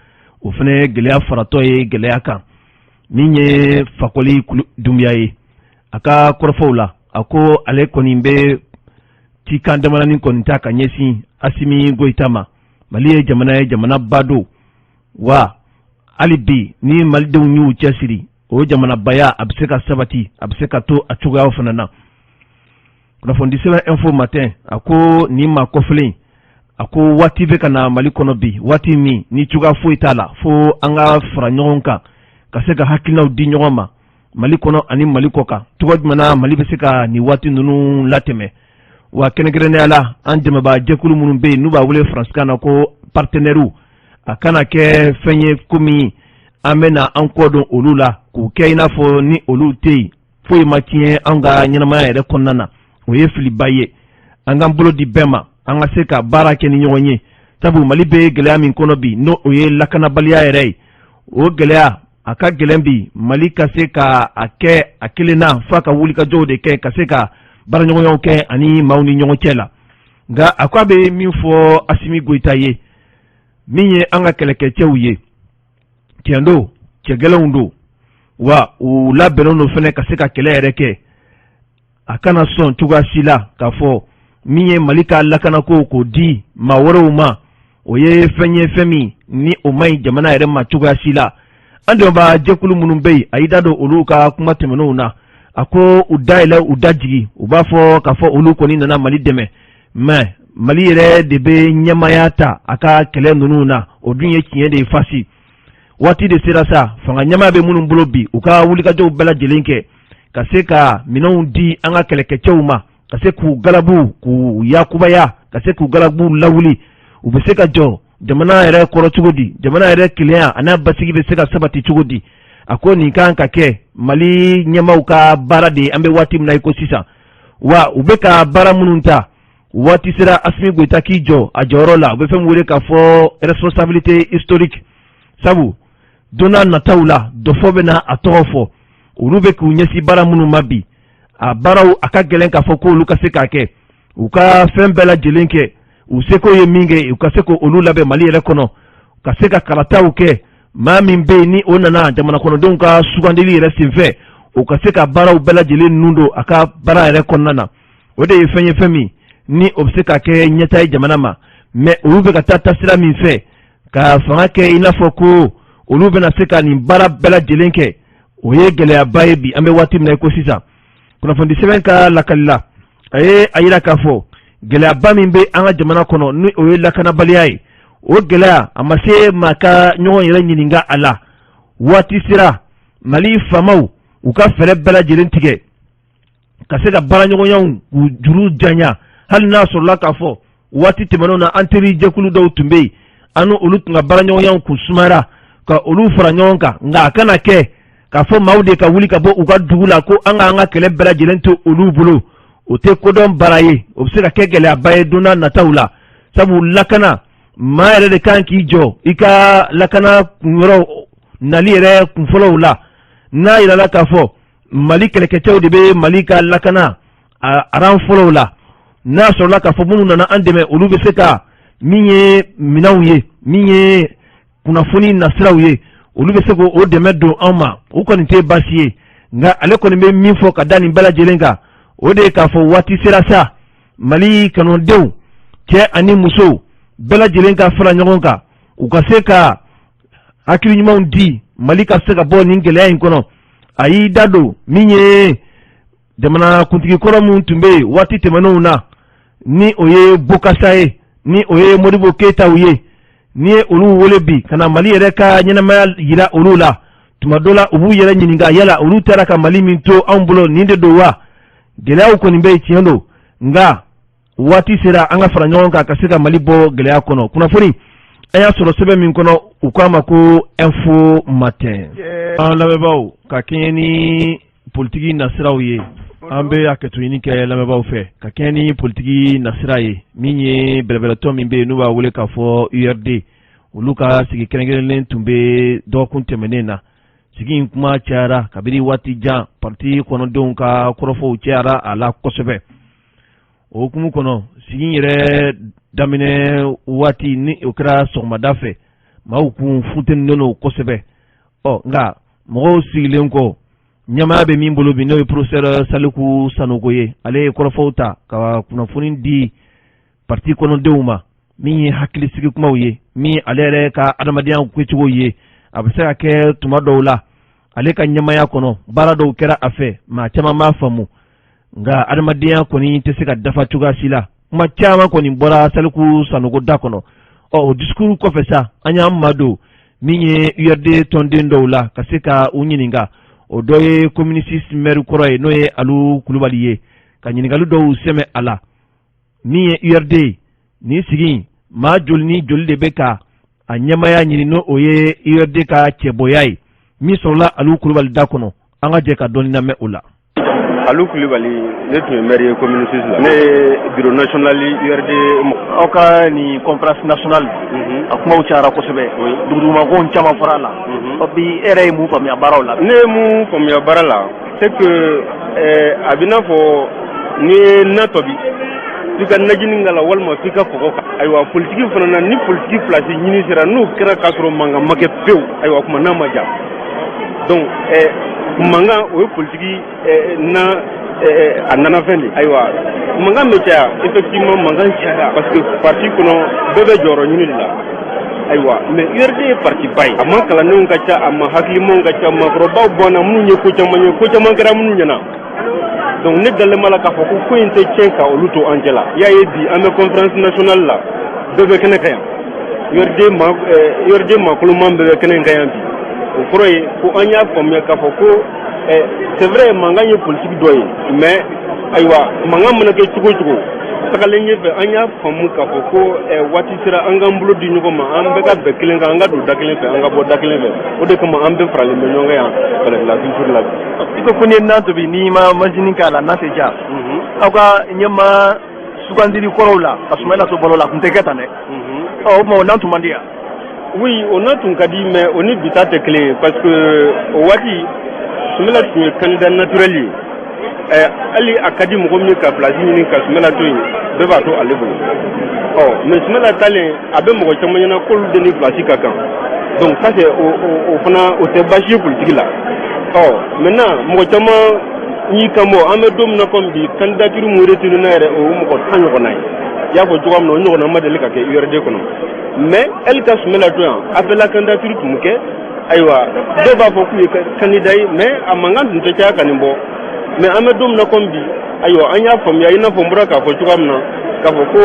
o fana ye gɛlɛya faratɔ ye gɛlɛya kan. Min ye Fakɔli Dunbiya ye, a ka kɔrɔfɔw la, a ko ale kɔni bɛ cikan damadɔnin kɔni ta ka ɲɛsin Assimi Goïta ma. Mali ye jamana ye, jamana ba don wa. Hali bi ni malidenw y'u cɛsiri, o jamanabaya a bɛ se ka sabati, a bɛ se ka to a cogoyaw fana na. Kunnafoni sɛbɛn Info Matin a ko nin maa kɔfɛlen, a ko waati bɛ ka na Mali kɔnɔ bi, waati min ni cogoya foyi t'a la fo an ka fara ɲɔgɔn kan ka se ka hakilinaw di ɲɔgɔn ma Mali kɔnɔ ani Mali kɔ kan, cogo jumɛn na Mali bɛ se ka nin waati ninnu latɛmɛ. Wa kɛrɛnkɛrɛnnenya la, an dɛmɛbaa jɛkulu minnu bɛ yen n'u b'a wele faransikan na ko partenaires, a kana kɛ fɛn ye komi an bɛna an kɔ don olu la k'u kɛ i n'a fɔ ni olu tɛ yen foyi ma tiɲɛ an ka ɲɛnamaya yɛrɛ kɔnɔna na. O ye filiba ye. An k'an bolo di bɛɛ ma, an ka se ka baara kɛ ni ɲɔgɔn ye, sabu Mali bɛ gɛlɛya min kɔnɔ bi, n'o o ye lakanabaliya yɛrɛ ye, o gɛlɛya a ka gɛlɛn bi Mali ka se ka a kɛ a kelen na, f'a ka wulikajɔw de kɛ ka se ka baaraɲɔgɔnyaw kɛ ani maaw ni ɲɔgɔn cɛ la. Nka a ko a bɛ min fɔ Assimi Goïta ye, min ye an ka kɛlɛkɛcɛw ye, tiɲɛ don, cɛ gɛlɛnw don wa, u labɛnnen don fana ka se ka kɛlɛ yɛrɛ kɛ. A kana sɔn cogoya si la k'a fɔ min ye Mali ka lakanako k'o di maa wɛrɛw ma, o ye fɛn ye, fɛn min ni o man ɲi jamana yɛrɛ ma cogoya si la. An dɛmɛbaa jɛkulu minnu bɛ yen, a y'i da don olu ka kuma tɛmɛnenw na. A ko u da yɛlɛ, u da jigi, u b'a fɔ k'a fɔ olu kɔni nana Mali dɛmɛ, mais Mali yɛrɛ de bɛ ɲɛmaaya ta a ka kɛlɛ ninnu na. O dun ye tiɲɛ de ye fasi. Waati de sera sa, fanga ɲɛmaa bɛ minnu bolo bi, u ka wulikajɔw bɛɛ lajɛlen kɛ ka se ka minɛnw di an ka kɛlɛkɛcɛw ma, ka se k'u galabu, k'u yakubaya, ka se k'u galabu lawuli. U bɛ se ka jɔ jamana yɛrɛ kɔrɔ cogo di? Jamana yɛrɛ kelenya a n'a basigi bɛ se ka sabati cogo di? A ko nin kan ka kɛ Mali ɲɛmaaw ka baara de ye an bɛ waati min na i ko sisan. Wa u bɛ ka baara minnu ta, waati sera Asimi Goyita k'i jɔ a jɔyɔrɔ la. U bɛ fɛn min wele k'a fɔ responsabilité historique, sabu don n'a nataw la, dɔfɔ bɛ na a tɔgɔ fɔ. Olu bɛ k'u ɲɛsin baara minnu ma bi, a baaraw a ka gɛlɛn k'a fɔ k'olu ka se k'a kɛ. U ka fɛn bɛɛ lajɛlen kɛ, u seko ye min kɛ, u ka se k'olu labɛn Mali yɛrɛ kɔnɔ, ka se ka kalataw kɛ. Maa min bɛ yen ni o nana jamana kɔnɔdenw ka sugandili yɛrɛ senfɛ, o ka se ka baaraw bɛɛ lajɛlen nun don a ka baara yɛrɛ kɔnɔna na. O de ye fɛn ye, fɛn min ni o bɛ se ka kɛ ɲɛtaa ye jamana ma. Mais olu bɛ ka taa taasira min fɛ ka fanga kɛ i n'a fɔ ko olu bɛna se ka nin baara bɛɛ lajɛlen kɛ, o ye gɛlɛyaba ye bi an bɛ waati min na i ko sisan. Kunnafoni sɛbɛn ka lakali la, a ye a yira k'a fɔ gɛlɛyaba min bɛ an ka jamana kɔnɔ, ni o ye lakanabaliya ye, o gɛlɛya a ma se maa ka ɲɔgɔn yɛrɛ ɲininka a la. Waati sera Mali faamaw u ka fɛɛrɛ bɛɛ lajɛlen tigɛ ka se ka baaraɲɔgɔnyaw k'u juru janya, hali n'a sɔrɔla k'a fɔ waati tɛmɛnenw na an teri jɛkulu dɔw tun bɛ yen, an olu tun ka baaraɲɔgɔnyaw kun sumayara, ka olu fara ɲɔgɔn kan. Nka a kana kɛ k'a fɔ maaw de ka wuli ka bɔ u ka dugu la ko an k'an ka kɛlɛ bɛɛ lajɛlen to olu bolo. O tɛ kodɔn baara ye, o bɛ se ka kɛ gɛlɛyaba ye don n'a nataw la, sabu lakana maa yɛrɛ de kan k'i jɔ i ka lakana kunyɔrɔ nali yɛrɛ kunfɔlɔw la. N'a yirala k'a fɔ Mali kɛlɛkɛcɛw de bɛ Mali ka lakana a rang fɔlɔw la, n'a sɔrɔla k'a fɔ minnu nana an dɛmɛ, olu bɛ se ka min ye minɛnw ye, min ye kunnafoni nasiraw ye, olu bɛ se k'o dɛmɛ don anw ma, o kɔni tɛ baasi ye. Nka ale kɔni bɛ min fɔ ka da nin bɛɛ lajɛlen kan, o de ye k'a fɔ waati sera sa, Mali kanudenw, cɛ ani musow bɛɛ lajɛlen ka fara ɲɔgɔn kan, u ka se ka hakili ɲumanw di, Mali ka se ka bɔ nin gɛlɛya in kɔnɔ. A y'i da don min ye jamana kuntigi kɔrɔ min tun bɛ yen waati tɛmɛnenw na, ni o ye Bokasa ye, ni o ye Modibo Keyitaw ye, n'i ye olu wele bi ka na Mali yɛrɛ ka ɲɛnamaya yira olu la, tuma dɔ la u b'u yɛrɛ ɲininka yala olu taara ka Mali min to anw bolo, nin de don wa? Gɛlɛyaw kɔni bɛ yen, tiɲɛ don, nka waati sera an ka fara ɲɔgɔn kan ka se ka Mali bɔ gɛlɛya kɔnɔ. Kunnafoni an y'a sɔrɔ sɛbɛn min kɔnɔ, u k'a ma ko Info Matin. An lamɛnbaaw, ka kɛɲɛ ni politiki nasiraw ye, an bɛ hakɛto ɲini kɛ lamɛnbaaw fɛ. Ka kɛɲɛ ni politiki nasira ye, min ye bɛrɛbɛrɛtɔn min bɛ yen n'u b'a wele k'a fɔ URD, olu ka sigi kɛrɛnkɛrɛnnen tun bɛ dɔgɔkun tɛmɛnen na. Sigi in kuma cayara kabini waati jan, parti kɔnɔdenw ka kɔrɔfɔw cayara a la kosɛbɛ. O hukumu kɔnɔ, sigi yɛrɛ daminɛ waati ni o kɛra sɔgɔmada fɛ, maaw kun funtenilen don kosɛbɛ. Ɔ nka mɔgɔw sigilen kɔ, ɲɛmaaya bɛ min bolo bi, n'o ye professeur Saliku Sanogo ye, ale ye kɔrɔfɔw ta ka kunnafoni di parti kɔnɔdenw ma, min ye hakilisigi kumaw ye, min ale yɛrɛ ka adamadenya kɛcogo ye. A bɛ se ka kɛ tuma dɔw la, ale ka ɲɛmaaya kɔnɔ, baara dɔw kɛra a fɛ, maa caman b'a faamu, nka adamadenya kɔni tɛ se ka dafa cogoya si la. Kuma caman kɔni bɔra Saliku Sanogo da kɔnɔ. Ɔ o discours kɔfɛ sa, an y'an madon min ye URD tɔnden dɔw la ka se ka u ɲininka. O dɔ ye commune 6 maire kɔrɔ ye, n'o ye Alu Kulubali ye, ka ɲininkali dɔw sɛmɛ a la. Min ye URD ye, nin sigi maa joli ni joli de bɛ ka a ɲɛmaaya ɲini, n'o o ye URD ka cɛbɔya ye? Min sɔrɔla Alu Kulubali da kɔnɔ, an ka jɛ ka dɔɔni lamɛn o la. Alu Kulibali, ne tun ye maire ye commune 6 la. Ne ye bureau national URD. Aw ka nin conférence nationale, a kumaw cayara kosɛbɛ, dugudugumakow caman fɔra a la. Bi e yɛrɛ ye mun faamuya baaraw la? Ne ye mun faamuya baara la, c'est que a bɛ n'a fɔ n'i ye na tobi, f'i ka najini k'a la walima f'i ka kɔgɔ kan. Ayiwa, politiki fana na, ni politiki place ɲini sera, n'o kɛra k'a sɔrɔ mankan ma kɛ pewu, ayiwa, kuma n'a ma ja. Donc mankan, o ye politiki na a nanafɛn de. Ayiwa, mankan bɛ caya, effectivement mankan cayara, parce que parti kɔnɔ bɛɛ bɛ jɔyɔrɔ ɲini de la. Ayiwa, mais URD ye parti ba ye, a ma kalandenw ka ca, a ma hakilimaw ka ca, maakɔrɔbaw banna minnu ye ko caman ye, ko caman kɛra minnu ɲɛna. Donc ne dalen b'a la k'a fɔ ko ko in tɛ tiɲɛ ka olu to an cɛ la. I y'a ye bi, an bɛ conférence nationale la, bɛɛ bɛ kɛnɛ kan yan. URD ma, URD maakoloman bɛɛ bɛ kɛnɛ kan yan bi. O kɔrɔ ye ko an y'a faamuya k'a fɔ ko c'est vrai, mankan ye politique dɔ ye, mais ayiwa, mankan mana kɛ cogo o cogo, tagalen ɲɛfɛ, an y'a faamu k'a fɔ ko waati sera an k'an bolo di ɲɔgɔn ma, an bɛɛ ka bɛn kelen kan, an ka don da kelen fɛ, an ka bɔ da kelen fɛ. O de kama an bɛɛ faralen bɛ ɲɔgɔn kan yan, Palais de la Culture la bi. I ko ko n'i ye nan tobi, n'i ma manjinin k'a la, nan tɛ diya. Aw ka ɲɛma sugandili kɔrɔw la, ka Sumayila to balo la, a tun tɛ kɛ tan dɛ. Ɔ, o tuma o nan tun man di yan? Oui, o nan tun ka di, mais o ni bi ta tɛ kelen ye, parce que o waati Sumala tun ye candidat naturel ye. Hali a ka di mɔgɔ min ye ka place ɲini ka Sumala to yen, bɛɛ b'a to ale bolo. Ɔ, mais Sumala talen, a bɛ mɔgɔ caman ɲɛna k'olu de ni place ka kan. Donc ça, c'est o fana, o tɛ baasi ye politique la. Ɔ, maintenant mɔgɔ caman y'i kan bɔ. An bɛ don min na komi bi, candidature mun retenu na yɛrɛ, o ye mɔgɔ 10 ɲɔgɔnna ye. I y'a fɔ cogoya min na, o ɲɔgɔnna ma deli ka kɛ URD kɔnɔ. Mais hali ka Sumala to yan, appel à candidature tun bɛ kɛ. Ayiwa, dɔw b'a fɔ k'u ye candidat ye, mais a mankan tun tɛ caya ka nin bɔ. Mais an bɛ don min na komi bi, ayiwa, an y'a faamuya, i n'a fɔ n bɔra k'a fɔ cogoya min na, k'a fɔ ko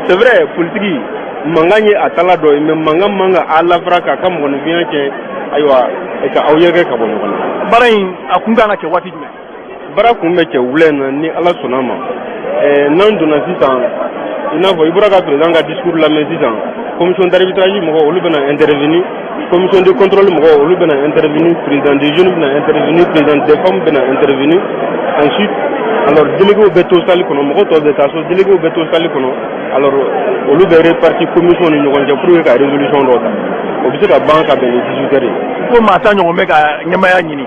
c'est vrai, politique mankan ye a tala dɔ ye, mais mankan man ka a lafara k'a ka mɔgɔninfinya tiɲɛ, ayiwa, ka aw yɛrɛkɛ ka bɔ ɲɔgɔn na. Baara in, a kun kan ka kɛ waati jumɛn? Baara kun bɛ cɛ wula in na, ni Ala sɔnna ma. N'an donna sisan, i n'a fɔ i bɔra ka président ka discours lamɛn sisan, commission d'arbitrage mɔgɔw, olu bɛna intervenir, commission de contrôle mɔgɔw, olu bɛna intervenir, président des jeunes bɛna intervenir, président des femmes bɛna intervenir. Ensuite, alors, délégués bɛ to salle kɔnɔ, mɔgɔ tɔw bɛ taa so, délégués bɛ to salle kɔnɔ. Alors olu bɛ répartir commission ni ɲɔgɔn cɛ pour que ka résolution dɔ ta. O bɛ se ka ban ka bɛn ni 18 heures ye. Ko maa 10 ɲɔgɔn bɛ ka ɲɛmaaya ɲini,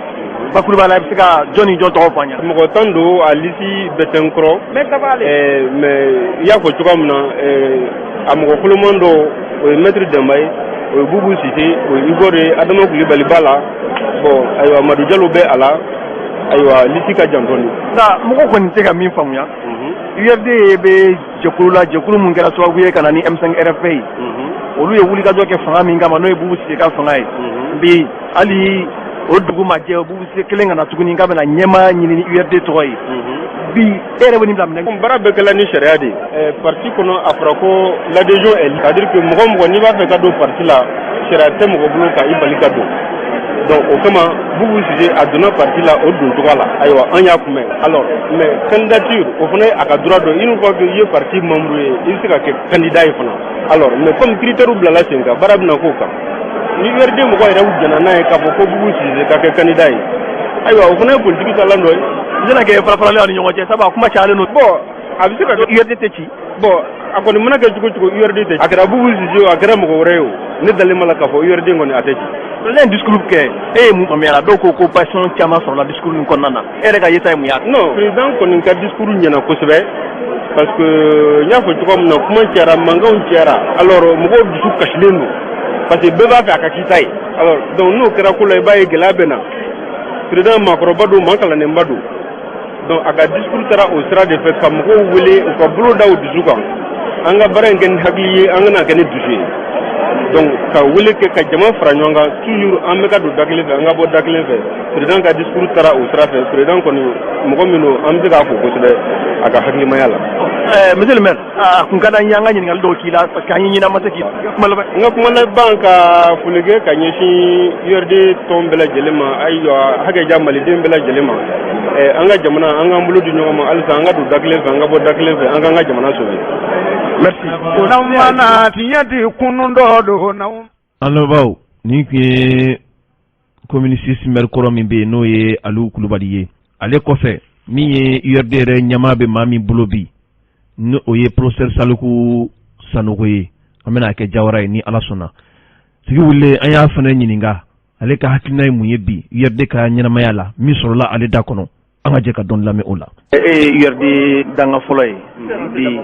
bakuruba la, i bɛ se ka jɔn ni jɔn tɔgɔ fɔ an ɲɛna? Mɔgɔ 10 don, a liste bɛɛ tɛ n kɔrɔ, mais i y'a fɔ cogoya min na, a mɔgɔ koloman dɔw, o ye maître Denba ye, o ye Bubu Sise, o ye Igor ye, Adama Kulibali b'a la. Bon, ayiwa, Madu Jalo bɛ a la. Ayiwa, liste ka jan dɔɔni. Nka mɔgɔ kɔni tɛ ka min faamuya, URD bɛ jɛkulu la, jɛkulu mun kɛra sababu ye ka na ni M5 RFP ye. Olu ye wulikajɔ kɛ fanga min kama, n'o ye Bubu Sise ka fanga ye bi, hali o dugu ma jɛ, Bubu Sise kelen ka na tuguni k'a bɛna ɲɛmaa ɲini ni URD tɔgɔ ye bi. E yɛrɛ bɛ nin bila minɛ? Baara bɛɛ kɛla ni sariya de ye. Parti kɔnɔ, a fɔra ko l'adhésion est, c'est à dire que mɔgɔ mɔgɔ n'i b'a fɛ ka don parti la, sariya tɛ mɔgɔ bolo ka i bali ka don. Donc o kama, Bubu Sise a donna parti la o don cogoya la. Ayiwa, an y'a kunbɛn. Alors, mais candidature, o fana ye a ka droit dɔ. Une fois que i ye parti membre ye, i bɛ se ka kɛ candidat ye fana. Alors, mais comme critère bilala sen kan, baara bɛna k'o kan. Ni URD mɔgɔ yɛrɛ jɛnna n'a ye k'a fɔ ko Bubu Sise ka kɛ candidat ye, ayiwa, o fana ye politique taalan dɔ ye. I tɛna kɛ fara-farali aw ni ɲɔgɔn cɛ, sabu a kuma cayalen don? Bon, a bɛ se ka kɛ. URD tɛ ci? Bon, a kɔni mana kɛ cogo cogo, URD tɛ. A kɛra Bubu Sise o, a kɛra mɔgɔ wɛrɛ ye o, ne dalen b'a la k'a fɔ URD kɔni, a tɛ ci. Président ye discours kɛ, e ye mun faamuya la? Dɔw ko ko passion caman sɔrɔla discours nin kɔnɔna na. E yɛrɛ ka yeta ye mun ye? Non, président kɔni ka discours ɲɛna kosɛbɛ, parce que n y'a fɔ cogoya min na, kuma cayara, mankanw cayara. Alors mɔgɔw dusu kasilen don, parce que bɛɛ b'a fɛ a ka k'i ta ye. Alors donc n'o kɛra ko la, i b'a ye gɛlɛya bɛ na. Président maakɔrɔba don, maa kalannenba don. Donc a ka discours taara o sira de fɛ, ka mɔgɔw wele u ka bolo da u dusu kan, an ka baara in kɛ ni hakili ye, an kana kɛ ni dusu ye. Donc ka wele kɛ ka jama fara ɲɔgɔn kan, toujours an bɛ ka don da kelen fɛ, an ka bɔ da kelen fɛ. Président ka discours taara o sira fɛ. Président kɔni, mɔgɔ min don, an bɛ se k'a fo kosɛbɛ a ka hakilimaya la. Monsieur le maire, a kun ka d'an ye an ka ɲininkali dɔw k'i la, parce que an ye ɲini, an ma se k'i kuma laban. N ka kuma laban, ka foli kɛ ka ɲɛsin URD tɔn bɛɛ lajɛlen ma, ayiwa, hakɛ ja maliden bɛɛ lajɛlen ma. An ka jamana, an k'an bolo di ɲɔgɔn ma halisa, an ka don da kelen fɛ, an ka bɔ da kelen fɛ, an k'an ka jamana sauver. Merci. N'aw mana tiɲɛ di kunun dɔ don n'aw. An lamɛnbaaw, nin tun ye commune 6 maire kɔrɔ min bɛ yen, n'o ye Aliou Kulubali ye. Ale kɔfɛ, min ye URD yɛrɛ ɲɛmaa bɛ maa min bolo bi, ni o ye professeur Saliku Sanogo ye, an bɛna kɛ jawara ye ni Ala sɔnna. Sigi wulilen, an y'a fana ɲininka ale ka hakilina ye mun ye bi URD ka ɲɛnamaya la. Min sɔrɔla ale da kɔnɔ, an ka jɛ ka dɔɔni lamɛn o la. E ye URD danga fɔlɔ ye. Bi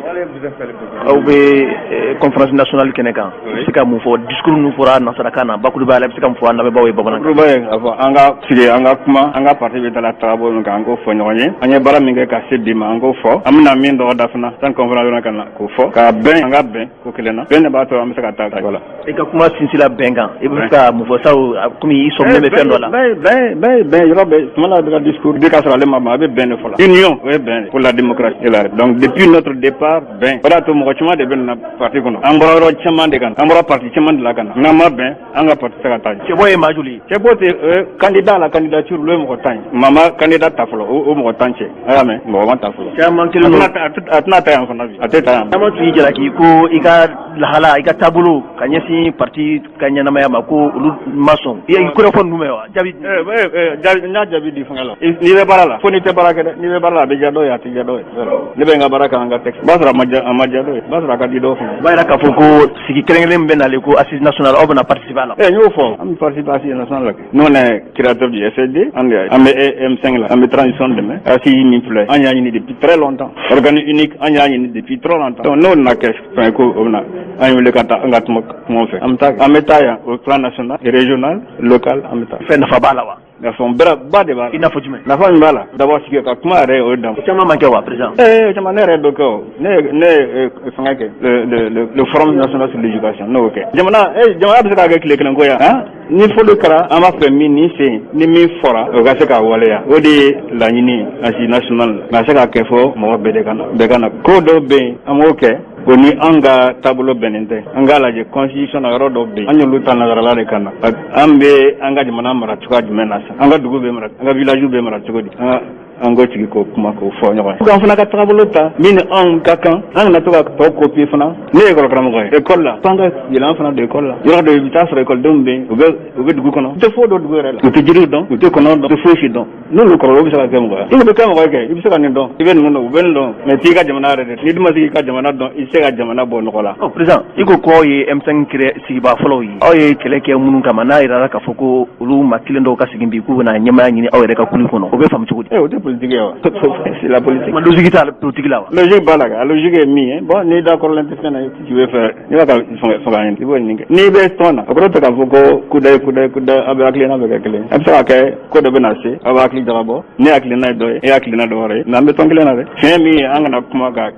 aw bɛ conférence nationale kɛnɛ kan, i bɛ se ka mun fɔ discours ninnu fɔra nansarakan na, bakurubaya la, i bɛ se ka mun fɔ an lamɛnbaaw ye bamanankan? Bakuruba ye k'a fɔ an ka sigi, an ka kuma, an ka parti bɛ taa tagabolo min kan, an k'o fɔ ɲɔgɔn ye. An ye baara min kɛ ka se bi ma, an k'o fɔ. An bɛna min dɔgɔda fana san conférence ka na k'o fɔ, ka bɛn, an ka bɛn ko kelen na. Bɛn de b'a to an bɛ se ka taa la. I ka kuma sinsinla bɛn kan, i bɛ se ka mun fɔ sabu komi i sɔminen bɛ fɛn dɔ la? Bɛn, bɛn, bɛn, bɛn yɔrɔ bɛɛ. Tuma la, a bɛ ka discours di k'a sɔrɔ ale ma ban, a bɛ bɛn de fɔ la. Union, o ye bɛn de pour la démocratie et la. Donc depuis notre départ, bɛn. O de y'a to mɔgɔ caman de bɛ na parti kɔnɔ. An bɔra yɔrɔ caman de kan, an bɔra parti caman de la ka na. N'an ma bɛn, an ka parti tɛ se ka taa. Cɛbɔ ye maa joli ye? Cɛbɔ tɛ candidat la, candidature, olu ye mɔgɔ 10 ye. Maa ma candidat ta fɔlɔ, o mɔgɔ 10 cɛ. A y'a mɛn, mɔgɔ ma ta fɔlɔ. Caman kelen don. A tɛna ta yan fana bi, a tɛ ta yan. Caman tun y'i jalaki ko i ka lahala, i ka taabolo ka ɲɛsin parti ka ɲɛnamaya ma, ko olu ma sɔn. I ye kɔrɔfɔ ninnu mɛn wa? Jaabi. Jaabi, n y'a jaabi di fɛngɛ la. N'i bɛ baara la, fo n'i tɛ baara kɛ dɛ. N'i bɛ baara la, a bɛ diya dɔw ye, a tɛ diya dɔw ye. Ne bɛ n ka baara kɛ, an ka texte. B'a sɔrɔ a ma diya dɔw ye, b'a sɔrɔ a ka di dɔw fana. O b'a yira k'a fɔ ko sigi kelen kelen min bɛ nalen ko assise nationale, aw bɛna participer a la. N y'o fɔ, an bɛ participer assise nationale la kɛ. Nous, on est créateur du SSD, an bɛ M5 la, an bɛ transition dɛmɛ. Assise min filɛ, an y'a ɲini depuis très longtemps. Organe unique, an y'a ɲini depuis trop longtemps. Donc n'o nana kɛ fɛn ye ko o bɛna an wele ka taa an ka kuma kuma fɛ. An bɛ taa yan au plan national, régional, local, an bɛ taa. Fɛn nafa b'a la wa? Nafa ba de b'a la. I n'a fɔ jumɛn? Nafa min b'a la, d'abord sigi ka kuma yɛrɛ, o ye dan. O caman man kɛ wa, président? O caman, ne yɛrɛ dɔ kɛ o. Ne ye fɛngɛ kɛ, le forum national sur l'éducation, ne y'o kɛ. Jamana bɛ se ka kɛ tile kelen ko ya han? Ni fɔli kɛra, an b'a fɛ min ni sen ni min fɔra, o ka se k'a waleya. O de ye laɲini ye assise nationale la. Ka se ka kɛ fɔ mɔgɔ bɛɛ de ka na, bɛɛ ka na. Ko dɔw bɛ yen, an b'o kɛ, o ni an ka taabolo bɛnnen tɛ. An k'a lajɛ constitution na, yɔrɔ dɔw bɛ yen, an y'olu ta nazarala de ka na. An bɛ an ka jamana mara cogoya jumɛn na sisan? An ka dugu bɛ mara, an ka village bɛ mara cogo di? An ko sigi k'o kuma k'o fɔ ɲɔgɔn ye. An fana ka taabolo ta min ni anw ka kan, an kana to ka tɔw copier fana. Ne ye école karamɔgɔ ye, école la, f'an ka yɛlɛ an fana don école la. Yɔrɔ dɔ, i bɛ taa sɔrɔ école bɛ yen, u bɛ dugu kɔnɔ, u tɛ foyi dɔn dugu yɛrɛ la, u tɛ jiriw dɔn, u tɛ kɔnɔw dɔn, u tɛ foyi si dɔn. N'olu kɔrɔla, u bɛ se ka kɛ mɔgɔ ye. I bɛ kɛ mɔgɔ ye kɛ, i bɛ se ka nin dɔn, i bɛ ninnu dɔn, u bɛ nin dɔn, mais t'i ka jamana yɛrɛ de. N'i dun ma se k'i ka jamana dɔn, i tɛ se ka jamana bɔ nɔgɔ la. Ɔ président, i ko ko aw ye M5 créé sigibaa fɔlɔw ye, aw ye kɛlɛ kɛ minnu kama, n'a yirala k'a fɔ ko olu maa kelen dɔw ka sigi bi k'u bɛna ɲɛmaaya ɲini aw yɛrɛ ka kulu kɔnɔ, o bɛ faamu cogo di? O tɛ politique ye wa? C'est la politique. Ma logique t'a politique la wa? Logique b'a la kɛ. A logique ye min ye, bon, n'i d'accord tɛ fɛn na, tu veux faire, n'i b'a ka fanga ɲini, i b'o ɲini kɛ. N'i bɛ tɔn na, o kɔrɔ tɛ k'a fɔ ko kudayi kudayi kudayi, aw bɛ hakilina bɛ kɛ kelen ye. A bɛ se ka kɛ ko dɔ bɛ na se, aw bɛ hakili jagabɔ, ne hakilina ye dɔ ye, e hakilina dɔ wɛrɛ ye, mais an bɛ tɔn kelen na dɛ. Tiɲɛ min ye, an kana kuma ka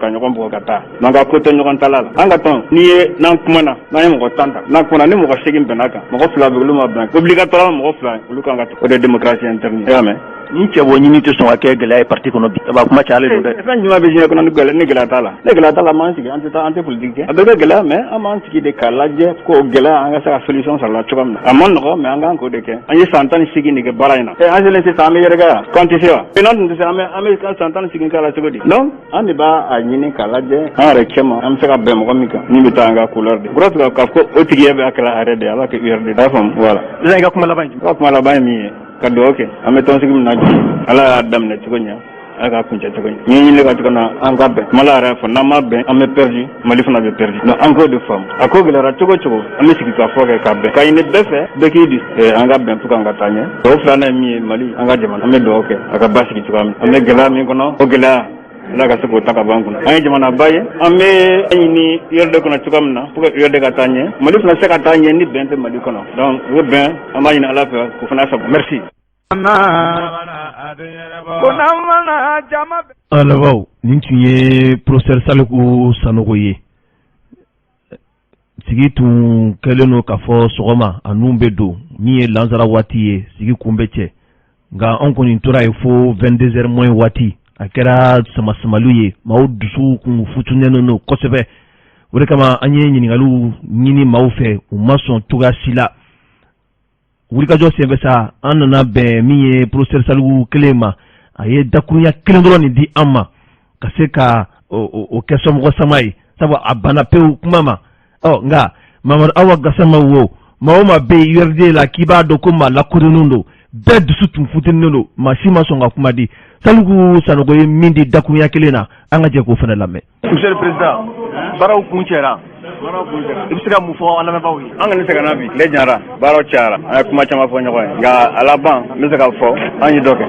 ɲɔgɔn bugɔ ka taa, n'an ka ko tɛ ɲɔgɔn tala la. An ka tɔn, n'i ye n'an kumana, n'an ye mɔgɔ 10 ta, n'an kumana ni mɔgɔ 8 bɛnna kan, mɔgɔ 2 bɛ, olu ma bɛn, obligatoirement mɔgɔ 2 olu kan ka, o de ye démocratie interne ye. E y'a mɛn? Ni cɛbɔ ɲini tɛ sɔn ka kɛ gɛlɛya ye parti kɔnɔ bi, a kuma cayalen don dɛ. Fɛn jumɛn bɛ diɲɛ kɔnɔ ni gɛlɛya t'a la? Ni gɛlɛya t'a la, an b'an sigi, an tɛ taa, an tɛ politique kɛ. A bɛɛ bɛ gɛlɛya, mais an b'an sigi de k'a lajɛ k'o gɛlɛya, an ka se ka solution sɔrɔ la cogo min na. A ma nɔgɔ, mais an kan k'o de kɛ. An ye san 18 de kɛ baara in na. An selen sisan, an bɛ yɛrɛkɛ yan ko an tɛ se wa? N'an tun tɛ se, an bɛ san 18 k'a la cogo di? Donc an de b'a a ɲini k'a lajɛ an yɛrɛ cɛma, an bɛ se ka bɛn mɔgɔ min kan, min bɛ taa an ka couleur de kɔrɔ tigɛ k'a fɔ o tigi bɛ a kɛra a yɛrɛ de ye, a b'a kɛ URD. A y'a faamu, voilà. Sisan, i ka kuma laban ye jumɛn? I ka kuma laban ye min ye, ka dugawu kɛ. An bɛ tɔnsigi min na bi, Ala y'a daminɛ cogo ɲɛ, Ala k'a kuncɛ cogo ɲɛ. Ɲɛɲini ka cogo na, an ka bɛn kuma la yɛrɛ fɔ. N'an ma bɛn, an bɛ perdu, Mali fana bɛ perdu. Donc an k'o de faamu. A ko gɛlɛyara cogo cogo, an bɛ sigi ka fɔ kɛ ka bɛn, ka ɲini bɛɛ fɛ, bɛɛ k'i di, an ka bɛn pour que an ka taa ɲɛ. O filanan ye min ye, Mali, an ka jamana, an bɛ dugawu kɛ a ka basigi cogoya min. An bɛ gɛlɛya min kɔnɔ, o gɛlɛya, Ala ka se k'o ta ka bɔ an kunna. An ye jamanaba ye, an bɛ ɲini URD kɔnɔ cogoya min na pour que URD ka taa ɲɛ. Mali fana se ka taa ɲɛ ni bɛn tɛ Mali kɔnɔ. Donc o bɛn, an b'a ɲini Ala fɛ k'o fana sago. Merci. Ko n'an mana jama. Alabaw, nin tun ye professeur Saliku Sanogo ye. Sigi tun kɛlen don k'a fɔ sɔgɔma a nun bɛ don min ye lansara waati ye, sigi kun bɛ cɛ, nka anw kɔni tora yen fo 22 heures moins waati. A kɛra samasamaliw ye, maaw dusu kun futunen don kosɛbɛ. O de kama an ye ɲininkaliw ɲini maaw fɛ, u ma sɔn cogoya si la. Wulikajɔ senfɛ sa, an nana bɛn min ye professeur Saliku kelen ma. A ye dakurunya kelen dɔrɔn nin di an ma ka se ka o kɛ somɔgɔ sama ye, sabu a banna pewu kuma ma. Ɔ nka Mamadu Awa Gasama wo, maa o maa bɛ yen URD la k'i b'a dɔn ko maa lakodɔnnen don, bɛɛ dusu tun futininen don, maa si ma sɔn ka kuma di. Saliku Sanogo ye min di dakurunya kelen na, an ka jɛ k'o fana lamɛn. Monsieur le président, baaraw kun cɛra, i bɛ se ka mun fɔ an lamɛnbaaw ye? An kɔni sɛgɛnna bi, tile jara, baaraw cayara, an ye kuma caman fɔ ɲɔgɔn ye, nka a laban, n bɛ se k'a fɔ an ye dɔ kɛ.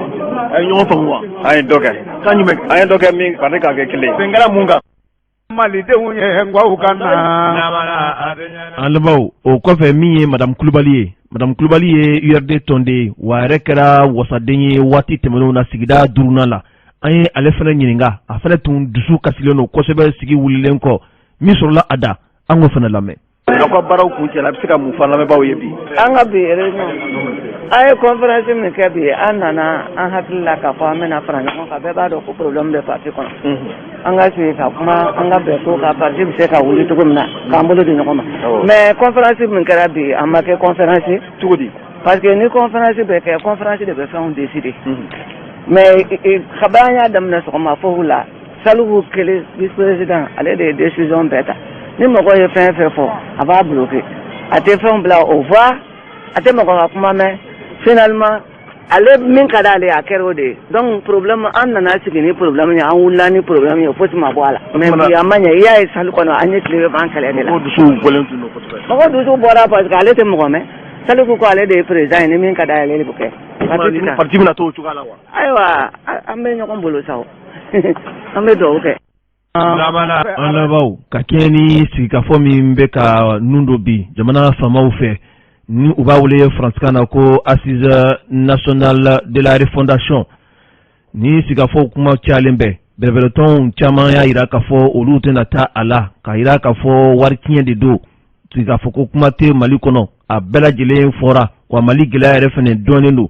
A ye ɲɔgɔn faamu wa? An ye dɔ kɛ. Kan jumɛn? An ye dɔ kɛ min parti k'a kɛ kelen. Bɛn kɛra mun kan? Malidenw ye ngwaw ka na. An lamɛnbaaw, o kɔfɛ, min ye Madame Kulubali ye, Madame Kulubali ye URD tɔnden ye, wa a yɛrɛ kɛra wasaden ye waati tɛmɛnenw na sigida duurunan la. An ye ale fana ɲininka, a fana tun dusu kasilen don kosɛbɛ sigi wulilen kɔ. Min sɔrɔla a da, an k'o fana lamɛn. Aw ka baaraw kun cɛla, a bɛ se ka mun fɔ an lamɛnbaaw ye bi? An ka bi réunion, an ye conférence min kɛ bi, an nana an hakili la k'a fɔ an bɛna fara ɲɔgɔn kan. Bɛɛ b'a dɔn ko problème bɛ parti kɔnɔ. An ka sigi ka kuma, an ka bɛn ko ka parti bɛ se ka wuli cogo min na, k'an bolo di ɲɔgɔn ma. Mais conférence min kɛra bi, a ma kɛ conférence. Cogo di? Parce que ni conférence bɛ kɛ, conférence de bɛ fɛnw décider. Mais kabi an y'a daminɛ sɔgɔma fo la, Salifu kelen, vice président, ale de ye décision bɛɛ ta. Ni mɔgɔ ye fɛn fɛn fɔ, a b'a bloquer, a tɛ fɛnw bila au voix, a tɛ mɔgɔ ka kuma mɛn. Finalement, ale min ka d'ale ye, a kɛra o de ye. Donc problème, an nana sigi ni problème ye, an wulila ni problème ye, fosi ma bɔ a la. Mais bi a ma ɲɛ. I y'a ye salle kɔnɔ, an ye tile bɛ ban kɛlɛ de la. Mɔgɔw dusu bɔlen tun don kosɛbɛ. Mɔgɔ dusu bɔra parce que ale tɛ mɔgɔ mɛn. Salifu ko ale de ye président ye, ni min ka d'ale de bɛ kɛ. Parti bɛna to o cogoya la wa? Ayiwa, an bɛ ɲɔgɔn bolo sa o, an bɛ dugawu kɛ. An lamɛnbaaw, ka kɛɲɛ ni sigikafɔ min bɛ ka nun don bi jamana faamaw fɛ, ni u b'a wele faransikan na ko Assise nationale de la refondation, ni sigikafɔw kuma cayalen bɛ, bɛrɛbɛrɛtɔnw caman y'a jira k'a fɔ olu tɛna taa a la, k'a jira k'a fɔ wari tiɲɛ de don. Sigikafɔ ko kuma tɛ Mali kɔnɔ, a bɛɛ lajɛlen fɔra wa Mali gɛlɛya yɛrɛ fana dɔnnen don.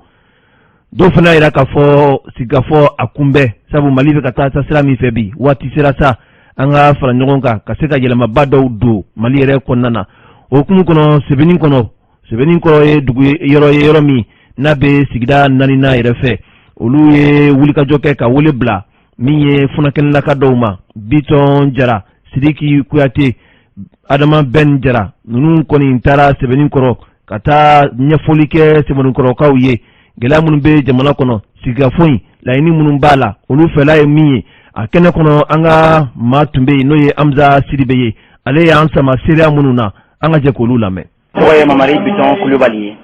Dɔw fana y'a jira k'a fɔ sigikafɔ a kunbɛn, sabu Mali bɛ ka taa sira min fɛ bi, waati sera sa an ka fara ɲɔgɔn kan ka se ka yɛlɛmaba dɔw don Mali yɛrɛ kɔnɔna na. O hukumu kɔnɔ, Sɛbɛnni kɔnɔ, Sɛbɛnni kɔrɔ ye dugu yɔrɔ ye, yɔrɔ min n'a bɛ sigida naaninan yɛrɛ fɛ, olu ye wulikajɔ kɛ ka wele bila min ye furakɛlilaka dɔw ma, Bitɔn Jara, Sidiki Kuyate, Adama Ben Jara. Ninnu kɔni taara Sɛbɛnni kɔrɔ ka taa ɲɛfɔli kɛ Sɛbɛnnikɔrɔkaw ye, gɛlɛya minnu bɛ jamana kɔnɔ, sigikafɔ in laɲini minnu b'a la, olu fɛla ye min ye. A kɛnɛ kɔnɔ, an ka maa tun bɛ yen, n'o ye Hamza Sidibe ye. Ale y'an sama seereya minnu na, an ka jɛ k'olu lamɛn. Tɔgɔ ye Mamari Bitɔn Kulubali ye.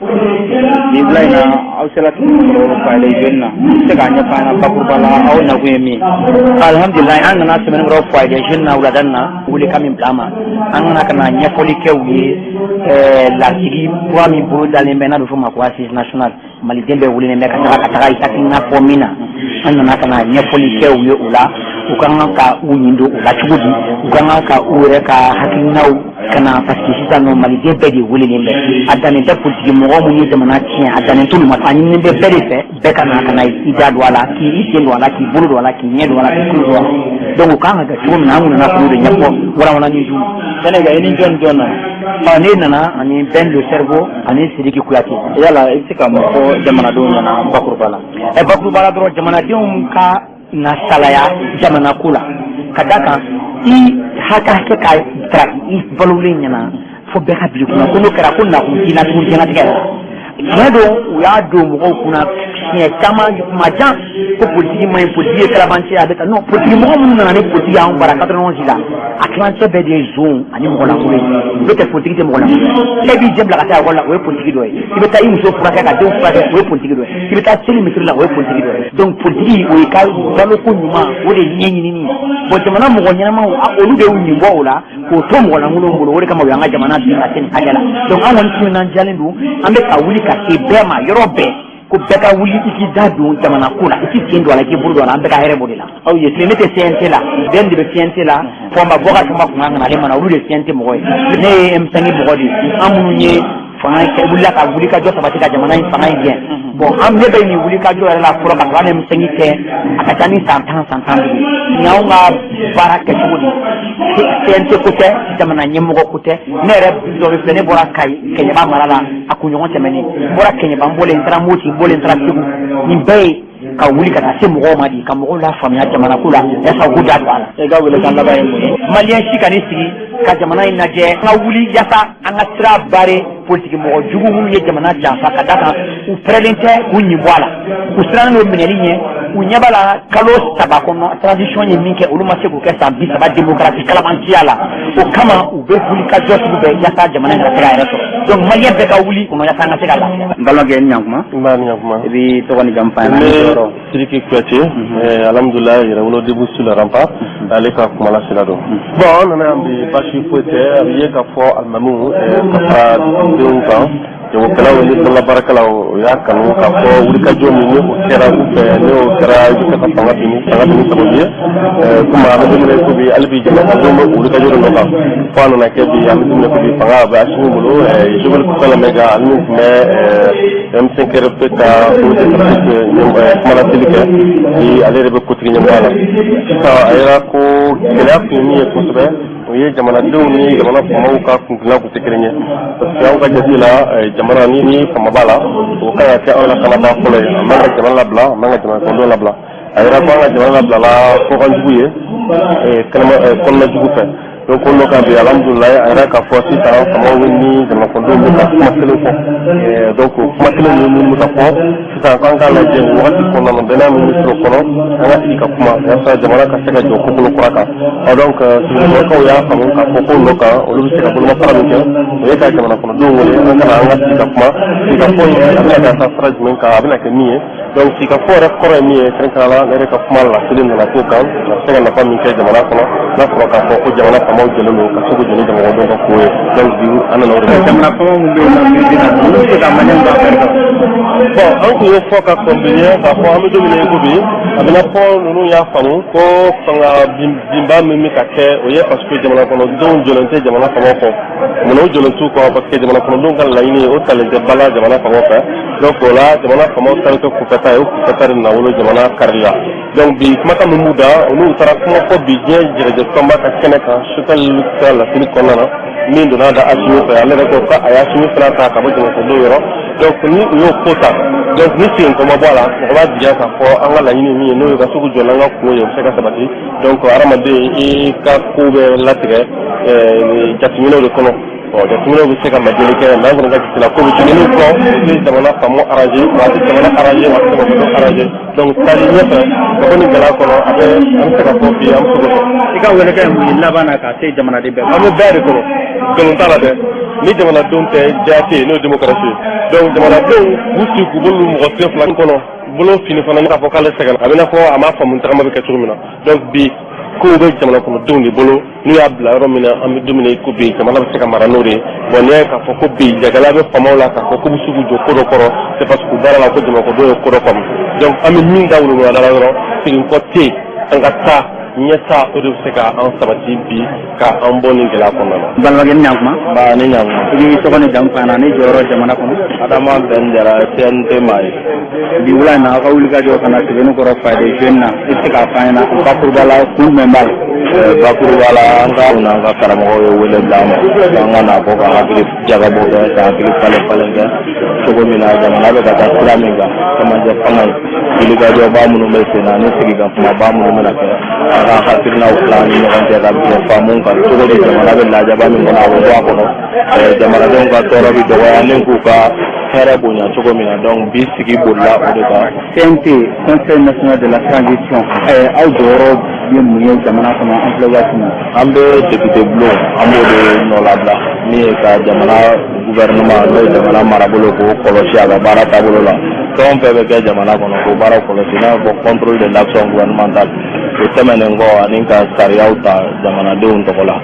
Nin bila in na, aw sera Sɛbɛnnikɔrɔ foyer des jeunes na, i bɛ se k'a ɲɛfɔ an ɲɛna bakuruba la, aw nakun ye min ye? Alhamdulilayi, an nana Sɛbɛnnikɔrɔ foyer des jeunes na wulada in na. Welekan min bila an ma, an nana ka na ɲɛfɔli kɛ u ye lasigi kura min bolo dalen bɛ, n'a bɛ fɔ o ma ko Assise nationale, maliden bɛɛ welelen bɛ ka taga i hakilina fɔ min na. An nana ka na ɲɛfɔli kɛ u ye o la, u ka kan ka u ɲin don o la cogo di, u ka kan ka u yɛrɛ ka hakilinaw ka na, parce que sisan nɔ maliden bɛɛ de welelen bɛ. A dannen tɛ politiki mɔgɔ minnu ye jamana tiɲɛ, a dannen t'olu ma. A ɲininen bɛ bɛɛ de fɛ, bɛɛ ka na ka na i da don a la, k'i sen don a la, k'i bolo don a la, k'i ɲɛ don a la, k'i tulo don a la. Donc o kan ka kɛ cogo min na, an nana k'o de ɲɛfɔ walawalani d'u ma. Sɛnɛga, i ni jɔn jɔn na? Ɔ, ne nana ani Ben le Cerveau ani Sidiki Kuyate. Yala i bɛ se ka mun fɔ jamanadenw ɲɛna bakuruba la? Ɛ, bakuruba la dɔrɔn, jamanadenw ka na salaya jamana ko la, ka da kan i hakɛ ka taraki i balolen ɲɛna, fo bɛɛ ka bili kunna ko n'o kɛra ko nakun t'i la tugun diɲɛlatigɛ yɛrɛ la. Tiɲɛ don, u y'a don mɔgɔw kunna siɲɛ caman, kuma jan, ko politiki man ɲi, politiki ye kalabanci ye, a bɛ tan. Non, politiki mɔgɔ minnu nana ni politiki y'anw bara 91 la, a tilancɛ bɛɛ de ye zon ani mɔgɔ lankolon ye. N'o tɛ, politiki tɛ mɔgɔ lankolon ye. E b'i den bila ka taa ekɔli la, o ye politiki dɔ ye. I bɛ taa i muso furakɛ, ka denw furakɛ, o ye politiki dɔ ye. I bɛ taa seli misiri la, o ye politiki dɔ ye. Donc politiki, o ye ka baloko ɲuman o de ɲɛɲinini. Bon, jamana mɔgɔ ɲɛnamaw, olu de y'u ɲin bɔ o la k'o to mɔgɔ lankolonw bolo. O de kama u y'an ka jamana bin ka se nin hakɛ la. Donc an kɔni timinandiyalen don, an bɛ ka wuli ka se bɛɛ ma yɔrɔ bɛɛ, ko bɛɛ ka wuli i k'i da don jamana ko la, i k'i sen don a la, i k'i bolo don a la. An bɛɛ ka hɛrɛ b'o de la. Aw ye ne tɛ CNT la, bɛn de bɛ CNT la. Fɔnba, Bɔkari Fɔnba kun kan ka na, ale mana, olu de ye CNT mɔgɔ ye. Ne ye M5 mɔgɔ de ye. An minnu ye fanga kɛ, wulila ka wuli ka jɔ sabati ka jamana in fanga in gɛn. Bon, an ne bɛ nin wuli ka jɔ yɛrɛ la fɔlɔ ka sɔrɔ an M5 tɛ, a ka ca ni san 10, san 15. Nin y'anw ka baara kɛcogo de ye. CNT ko tɛ, jamana ɲɛmɔgɔ ko tɛ. Ne yɛrɛ dɔ bɛ filɛ, ne bɔra Kayi, Kɛɲɛba mara la, a kunɲɔgɔn tɛmɛnen n bɔra Kɛɲɛba, n bɔlen n taara Moti, n bɔlen n taara Segu. Nin bɛɛ ye ka wuli ka taa se mɔgɔw ma de, ka mɔgɔw la faamuya jamana ko la, yasa u k'u da don a la. I ka welekan laban ye mun ye? Maliyɛn si ka n'i sigi ka jamana in lajɛ, an ka wuli yasa an ka sira bare politiki mɔgɔ jugu minnu ye jamana janfa, ka da kan u pɛrɛlen tɛ k'u ɲin bɔ a la, u sirannen don minɛli ɲɛ. U ɲɛ b'a la kalo 3 kɔnɔ, transition ye min kɛ, olu ma se k'o kɛ san 30 démocratie kalabanciya la. O kama u bɛ wuli ka jɔ sugu bɛɛ yasa jamana in ka se k'a yɛrɛ sɔrɔ. Donc malien bɛɛ ka wuli kɔnɔ yaasa an ka se ka lafiya. N balimakɛ, ni ɲankuma. N b'a ni ɲankuma. I b'i tɔgɔ ni jamu f'an ɲɛna. Ne Sidiki Kuyate, alhamdulilayi, Yɛrɛwolo debout sur le rempart, ale ka kumalasela don. Bon, an nana yan bi, basi foyi tɛ. A bɛ ye k'a fɔ alimamiw ka fara dugudenw kan, jagokɛlaw ni bololabaarakɛlaw, o y'a kanu k'a fɔ wulikajɔ min ni o kɛra u fɛ, ni o kɛra i bɛ se ka fanga bin, fanga bin sababu ye. Komi an bɛ don min na i ko bi, hali bi jamanadenw bɛ wulikajɔ de nɔ kan, fo a nana kɛ bi, an bɛ don min na i ko bi, fanga bɛ Asimi bolo. Choguel Kokalla Maïga, ale min tun bɛ M5RFP ka comité stratégique kumalaseli kɛ, ni ale yɛrɛ bɛ kotigi ɲɛmɔgɔya la sisan, a yira ko gɛlɛya tun ye min ye kosɛbɛ, o ye jamanadenw ni jamana faamaw ka kuntilenna tun tɛ kelen ye, parce que anw ka jate la, jamana ni faama b'a la, o kan ka kɛ anw lakanabaa fɔlɔ ye. A man ka jamana labila, a man ka jamana kɔnɔdenw labila. A yira ko an ka jamana labilala kɔkanjugu ye, kɛnɛma kɔnɔna jugu fɛ. Donc o nɔ kan bi, alhamdulilayi, a yira k'a fɔ sisan faamaw ni jamana kɔnɔdenw bɛ ka kuma kelen fɔ. Donc kuma kelen minnu bɛ ka fɔ sisan, k'an k'a lajɛ nin wagati kɔnɔna na, bɛnna min bɛ sɔrɔ kɔnɔ, an ka sigi ka kuma walasa jamana ka se ka jɔ kokolo kura kan. Ɔ donc Sebeninkɔrɔkaw y'a faamu k'a fɔ ko nɔ kan, olu bɛ se ka bolomafara min kɛ, o ye ka jamana kɔnɔdenw wele, an ka na an ka sigi ka kuma. Sigikafɔ in, a bɛna ka taa sira jumɛn kan, a bɛna kɛ min ye? Donc sigikafɔ yɛrɛ kɔrɔ ye min ye, kɛrɛnkɛrɛnnenya la, ne yɛrɛ ka kuma laseli nana k'o kan, a bɛ se ka nafa min kɛ jamana kɔnɔ, n'a fɔra k'a fɔ ko jamana faamaw jɛlen don ka se k'u jɔ ni jamanadenw ka ko ye. Donc bi, an nana o de la. Jamana faama min bɛ yen nɔ bi bi in na, olu bɛ se ka maliyɛnw ka affaire kan. Bon, an tun y'o fɔ ka kɔn bi ɲɛ k'a fɔ an bɛ don min na i ko bi, a bɛna fɔ ninnu y'a faamu ko fanga binba min bɛ ka kɛ, o ye parce que jamana kɔnɔdenw jɔlen tɛ jamana faamaw kɔ. Munna u jɔlen t'u kɔ? Parce que jamana kɔnɔdenw ka laɲini, o talen tɛ ba la jamana faamaw fɛ. Donc o la, jamana faamaw ta bɛ kɛ kunfɛta ye, o kunfɛta de nana wolo jamana karili la. Donc bi, kumakan min b'u da, olu taara kuma fɔ bi diɲɛ jɛgɛjɛ tɔnba ka kɛnɛ kan, Choguel ka laseli kɔnɔna na, min donna da Asimi fɛ, ale yɛrɛ ko k'a ye Asimi fana ta ka bɔ jamanadenw yɔrɔ. Donc ni u y'o ko ta, donc ni segin kɔ ma bɔ a la, mɔgɔ b'a jigiya k'a fɔ an ka laɲini min ye, n'o ye ka se k'u jɔ n'an ka kungo ye, o bɛ se ka sabati. Donc hadamaden, i ka ko bɛ latigɛ jateminɛw de kɔnɔ. Bon, jateminɛw bɛ se ka majɛli kɛ, mais an kɔni ka jate la, ko bɛ tɛmɛnen kɔ, o tɛ jamana faamu arranger, wa a tɛ jamana arranger, wa a tɛ jamanadenw arranger. Donc taali ɲɛfɛ ka bɔ nin gɛlɛya kɔnɔ, a bɛ an bɛ se ka fɔ bi, an bɛ se k'o fɔ. I ka welekan ye mun ye laban na ka se jamanaden bɛɛ ma? An bɛ bɛɛ de kɔnɔ, nkalon t'a la dɛ. Ni jamanadenw tɛ, diya tɛ yen, n'o ye démocratie ye. Donc jamanadenw k'u sigi k'u bolo mɔgɔ sen fila kɔnɔ bolo fini fana, k'a fɔ k'ale sɛgɛnna, a bɛ n'a fɔ a m'a faamu tagama bɛ kɛ cogo min na. Donc bi, kow bɛ jamana kɔnɔdenw de bolo, n'u y'a bila yɔrɔ min na, an bɛ don min na i ko bi, jamana bɛ se ka mara n'o de ye. Bon, n'i y'a ye k'a fɔ ko bi jagɛlɛya bɛ faamaw la k'a fɔ k'u bɛ se k'u jɔ ko dɔ kɔrɔ, c'est parce que u baara la ko jamana kɔnɔdenw ye ko dɔ faamu. Donc an bɛ min da wolola la dɔrɔn, segin kɔ tɛ yen, an ka taa ɲɛta, o de bɛ se ka an sabati bi ka an bɔ nin gɛlɛya kɔnɔna na. N balimakɛ, ni ɲankuma. Ba, ni ɲankuma. I b'i tɔgɔ ni jamu f'an ɲɛna ni jɔyɔrɔ jamana kɔnɔ. Adama Ben Jara, CNT maa ye. Bi wula in na, aw ka wulikajɔ ka na Sebenikɔrɔ foyer des jeunes na, i bɛ se k'a f'an ɲɛna bakuruba la, kun jumɛn b'a la? Bakuruba la, an ka n'an ka karamɔgɔw ye wele bila an ma k'an ka na ko ka hakili jagabɔ kɛ, ka hakili falen falen kɛ cogo min na jamana bɛ ka taa sira min kan, camancɛ fanga ye wulikajɔba minnu bɛ sen na, ani sigi ka kumaba minnu bɛna kɛ, an ka hakilinaw tila an ni ɲɔgɔn cɛ ka bɛn faamu kan cogo di jamana bɛ lajaba min kɔnɔ, a bɛ bɔ a kɔnɔ, jamanadenw ka tɔɔrɔ bɛ dɔgɔya ni k'u ka hɛrɛ bonya cogo min na. Donc bi sigi bolila o de kan. CNT, Conseil national de la transition, aw jɔyɔrɔ ye mun ye jamana kɔnɔ an filɛ waati min na? An bɛ député bulon, an b'o de nɔ labila, min ye ka jamana gouvernement, n'o ye jamana marabolo, k'o kɔlɔsi a ka baara taabolo la. Fɛn o fɛn bɛ kɛ jamana kɔnɔ, k'o baara kɔlɔsi, n'a bɛ fɔ contrôle de l'action gouvernementale. O tɛmɛnen kɔ, ani ka sariyaw ta jamanadenw tɔgɔ la,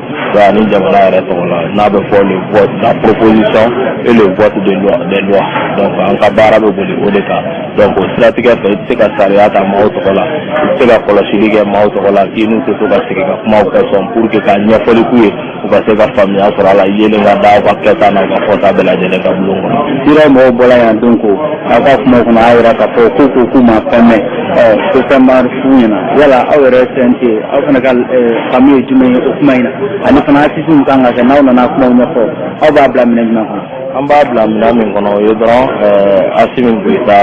ani jamana yɛrɛ tɔgɔ la, n'a bɛ fɔ le vote, la proposition et le vote de loi, des lois. Donc an ka baara bɛ boli o de kan. Donc o siratigɛ fɛ, i tɛ se ka sariya ta maaw tɔgɔ la, i tɛ se ka kɔlɔsili kɛ maaw tɔgɔ la k'i n'u tɛ to ka sigi ka kumaw kɛ sɔn pour que ka ɲɛfɔli k'u ye, u ka se ka faamuya sɔrɔ a la, yelen ka da aw ka kɛta n'aw ka fɔta bɛɛ lajɛlen ka bulon kɔnɔ. Sira mɔgɔw bɔra yan don ko aw ka kumaw kɔnɔ, a yira k'a fɔ ko k'u ma fɛn mɛn, ɔ ko fɛn ma f'u ɲɛna. Yala aw yɛrɛ CNT, aw fana ka faamu ye jumɛn ye o kuma in na? Ani fana, assises min kan ka kɛ, n'aw nana kumaw ɲɛfɔ, aw b'a bila minɛn jumɛn kɔnɔ? An b'a bila minɛn min kɔnɔ, o ye dɔrɔn Asimi Goyita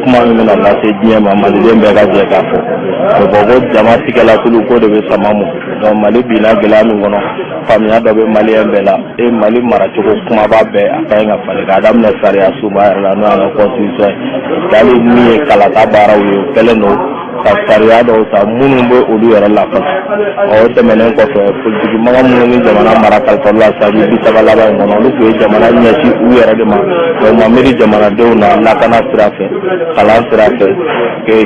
kuma min bɛna lase diɲɛ ma, maliden bɛɛ ka jɛ k'a fɔ. A bɛ fɔ ko jama tigɛla tulu ko de bɛ sama mɔ. Donc Mali binna gɛlɛya min kɔnɔ, faamuya dɔ bɛ maliyɛn bɛɛ la e Mali maracogo kumaba bɛɛ, a ka ɲi ka falen k'a daminɛ sariya sunba yɛrɛ la, n'o y'an ka constitution ye, parce que hali min ye kalata baaraw ye, o kɛlen don. ka sariya dɔw ta minnu bɛ olu yɛrɛ lafasa. O tɛmɛnen kɔfɛ, politiki maga minnu ni jamana mara kalifali la san 30 laban in kɔnɔ, olu tun ye jamana ɲɛsin u yɛrɛ de ma, u ma miiri jamanadenw na lakana sira fɛ, kalan sira fɛ,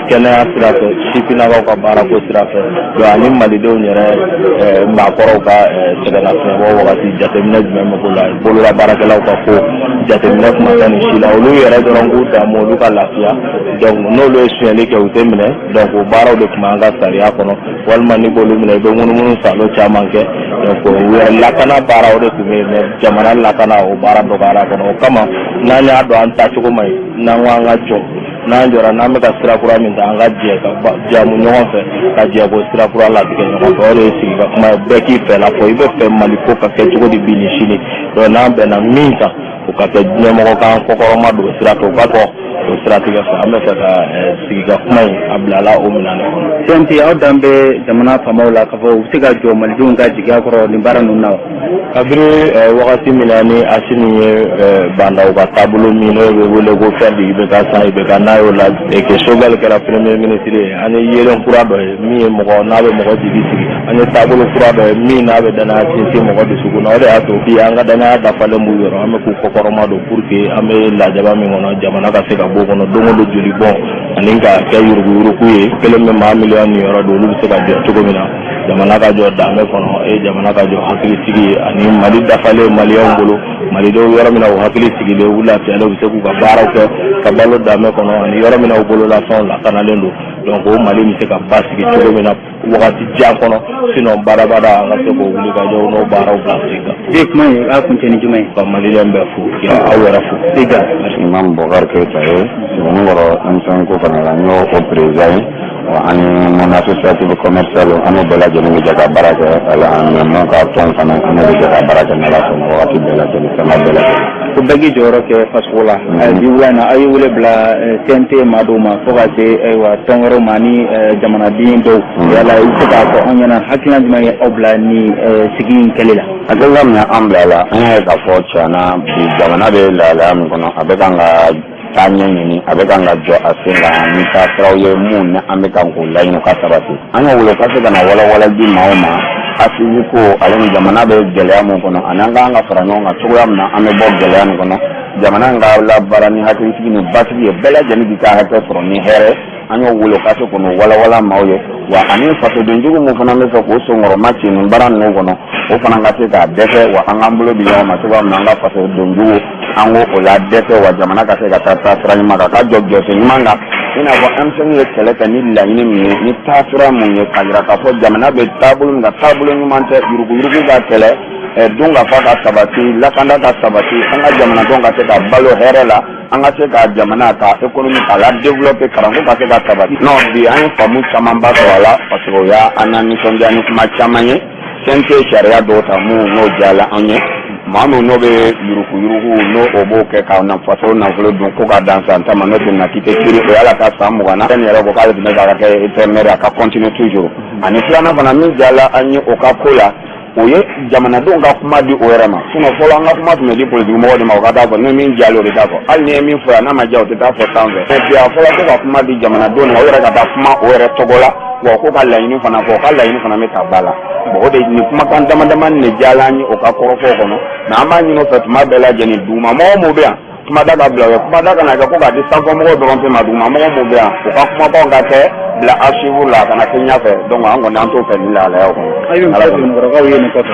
kɛnɛya sira fɛ, sifinnakaw ka baarako sira fɛ, ani malidenw yɛrɛ maakɔrɔw ka sɛgɛnnafiɲɛbɔ wagati jateminɛ jumɛn bɛ k'o la, bolola baarakɛlaw ka ko jateminɛ kuma tɛ nin si la. Olu yɛrɛ dɔrɔn k'u damu, olu ka lafiya. Donc n'olu ye sonyɛli kɛ, u tɛ minɛ. Donc o baaraw de tun b'an ka sariya kɔnɔ, walima n'i k'olu minɛ, i bɛ ŋunumunu salo caman kɛ. Donc u yɛrɛ lakana baara, o de tun bɛ yen, mais jamana lakana, o baara dɔgɔyara kɔnɔ. O kama, n'an y'a dɔn an taacogo man ɲi, n'an ko an ka jɔ, n'an jɔra, n'an bɛ ka sira kura min ta, an ka jɛ ka jamu ɲɔgɔn fɛ, ka jɛ k'o sira kura latigɛ ɲɔgɔn fɛ. O de ye sigi ka kuma ye, bɛɛ k'i fɛla fɔ, i bɛ fɛ Mali ko ka kɛ cogo di bi ni sini. Donc n'an bɛnna min kan, o ka kɛ ɲɛmɔgɔ k'an kɔkɔrɔma don sira fɛ, o ka kɔ o siratigɛ fɛ. An bɛ fɛ ka sigi ka kuma in a bilala o minɛn de kɔnɔ. CNT, aw dan bɛ jamana faamaw la k'a fɔ u bɛ se ka jɔ malidenw ka jigiya kɔrɔ nin baara ninnu na wa? Kabini wagati min na ni Asimi ye Bah N'Daw ka taabolo min n'o bɛ wele ko fɛn di IBK sans IBK, n'a y'o la que Choguel kɛra premier ministre ye, an ye yeelen kura dɔ ye min ye mɔgɔ n'a bɛ mɔgɔ jigi sigi. An ye taabolo kura dɔ ye min n'a bɛ danaya sinsin mɔgɔ dusukun na. O de y'a to bi an ka danaya dafalen b'u yɔrɔ, an bɛ k'u kɔkɔrɔma don pour que an bɛ lajaba min kɔnɔ, jamana ka se ka bɔ o kɔnɔ don o don, joli bɔn ani ka kɛ yuruguyurugu ye kelen bɛ maa miliyɔn ni yɔrɔ don, olu bɛ se ka jɔ cogo min na, jamana ka jɔ danbe kɔnɔ e jamana ka jɔ hakilisigi ye ani Mali dafalen maliyɛnw bolo, malidenw yɔrɔ min na u hakili sigilen, u lafiyalen, u bɛ se k'u ka baaraw kɛ ka balo danbe kɔnɔ, ani yɔrɔ min na u bololafɛnw lakanalen don. Donc o Mali bɛ se ka basigi cogo min na wagati jan kɔnɔ, sinon badabada, an ka se k'o wuli ka jɔ n'o baaraw bila sen kan. Bi kuma in a kuncɛ ni jumɛn ye? Ka maliyɛn bɛɛ fo, ka aw yɛrɛ fo. I ga. Imam Bokar Keita ye Sebenikɔrɔ M5 ko fana la, n y'o o président ye. Wa ani monde associatif commercial, an n'o bɛɛ lajɛlen bɛ jɛ ka baara kɛ. Ala ani mun ka tɔn fana, an n'o bɛ jɛ ka baara kɛ n'Ala sɔnna wagati bɛɛ lajɛlen, sama bɛɛ lajɛlen. Ko bɛɛ k'i jɔyɔrɔ kɛ faso la. Bi wula in na, aw ye wele bila CNT maa dɔw ma fo ka se ayiwa tɔn wɛrɛw ma ni jamanaden dɔw. Yala i bɛ se k'a fɔ anw ɲɛna hakilina jumɛn ye aw bila ni sigi in kɛli la? Hakilina min y'an bila la, an y'a ye k'a fɔ tiɲɛna bi jamana bɛ lahalaya min kɔnɔ, a bɛ kan ka taa ɲɛ ɲini, a bɛ kan ka jɔ a sen kan ni taasiraw ye mun ni an bɛ kan k'o laɲini ka sabati. An y'o wele ka se ka na walawala di maaw ma assise ko ale ni jamana bɛ gɛlɛya mun kɔnɔ, ani an kan ka fara ɲɔgɔn kan cogoya min na an bɛ bɔ gɛlɛya nin kɔnɔ, jamana in ka labaara ni hakilisigi ni basigi ye, bɛɛ lajɛlen k'i ka hakɛ sɔrɔ ni hɛrɛ. An y'o wele ka se k'o walawala maaw ye. Wa ani fasodenjugu mun fana bɛ fɛ k'o senkɔrɔma ci nin baara ninnu kɔnɔ, o fana ka se k'a dɛsɛ. Wa an k'an bolo di ɲɔgɔn ma cogoya min na, an ka fasodenjugu, an k'o o la dɛsɛ, wa jamana ka se ka taa taasira ɲuman kan, ka jɔ jɔsen ɲuman kan, i n'a fɔ M5 ye kɛlɛ kɛ ni laɲini min ye, ni taasira mun ye, k'a jira k'a fɔ jamana bɛ taabolo min kan, taabolo ɲuman tɛ. Yuruguyurugu ka kɛlɛ, don ka fa ka sabati, lakanda ka sabati, an ka jamanadenw ka se ka balo hɛrɛ la, an ka se ka jamana ka économie k'a la développer, kalanko ka se ka sabati. Non, bi an ye faamu camanba sɔrɔ a la, parce que o y'a an na nisɔndiya ni kuma caman ye. CNT sariya dɔw ta mun n'o diyala an ye, maa min n'o bɛ yuruguyurugu, n'o o b'o kɛ ka faso nafolo dun ko ka dan san 10 ma, n'o tɛ na k'i tɛ kiiri, o y'a ka san 20 na. Fɛn yɛrɛ ko k'ale tun bɛ k'a kɛ intérimaire, a ka continuer toujours. Ani filanan fana min diyala an ye o ka ko la, o ye jamanadenw ka kuma di o yɛrɛ ma. Sinon fɔlɔ, an ka kuma tun bɛ di politique mɔgɔw de ma, o ka taa fɔ ni min diyalen o de t'a fɔ, hali ni ye min fɔ yan n'a ma diya, o tɛ taa fɔ sanfɛ. Mais bi, a fɔra ko ka kuma di jamanadenw ma, o yɛrɛ ka taa kuma o yɛrɛ tɔgɔ la, wa ko ka laɲini fana fɔ, o ka laɲini fana bɛ ta ba la. Bon, o de nin kumakan dama dama de diyala an ye o ka kɔrɔfɔw kɔnɔ. Mais an b'a ɲini o fɛ tuma bɛɛ lajɛlen, duguma mɔgɔ mun bɛ yan, kumada ka bila o ye, kumada kana kɛ ko k'a di sanfɛmɔgɔw dɔrɔn pe ma. Duguma mɔgɔ mun bɛ yan, u ka kumakanw ka kɛ bila archive la, a kana kɛ ɲɛfɛ. Donc an kɔni an t'o fɛ nin lahalayaw kɔnɔ.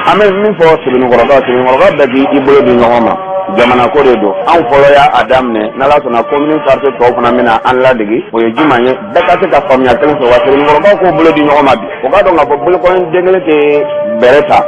An bɛ min fɔ Sebenikɔrɔkaw, Sebenikɔrɔkaw bɛɛ k'i bolo di ɲɔgɔn ma, jamana ko de don. Anw fɔlɔ y'a daminɛ, n'Ala sɔnna commune quartier tɔw fana bɛna an ladege. O ye jumɛn ye? Bɛɛ ka se ka faamuya kelen sɔrɔ. Wa Sebenikɔrɔkaw k'o bolo di ɲɔgɔn ma bi, o k'a dɔn k'a fɔ bolokɔni den kelen tɛ bɛrɛ ta.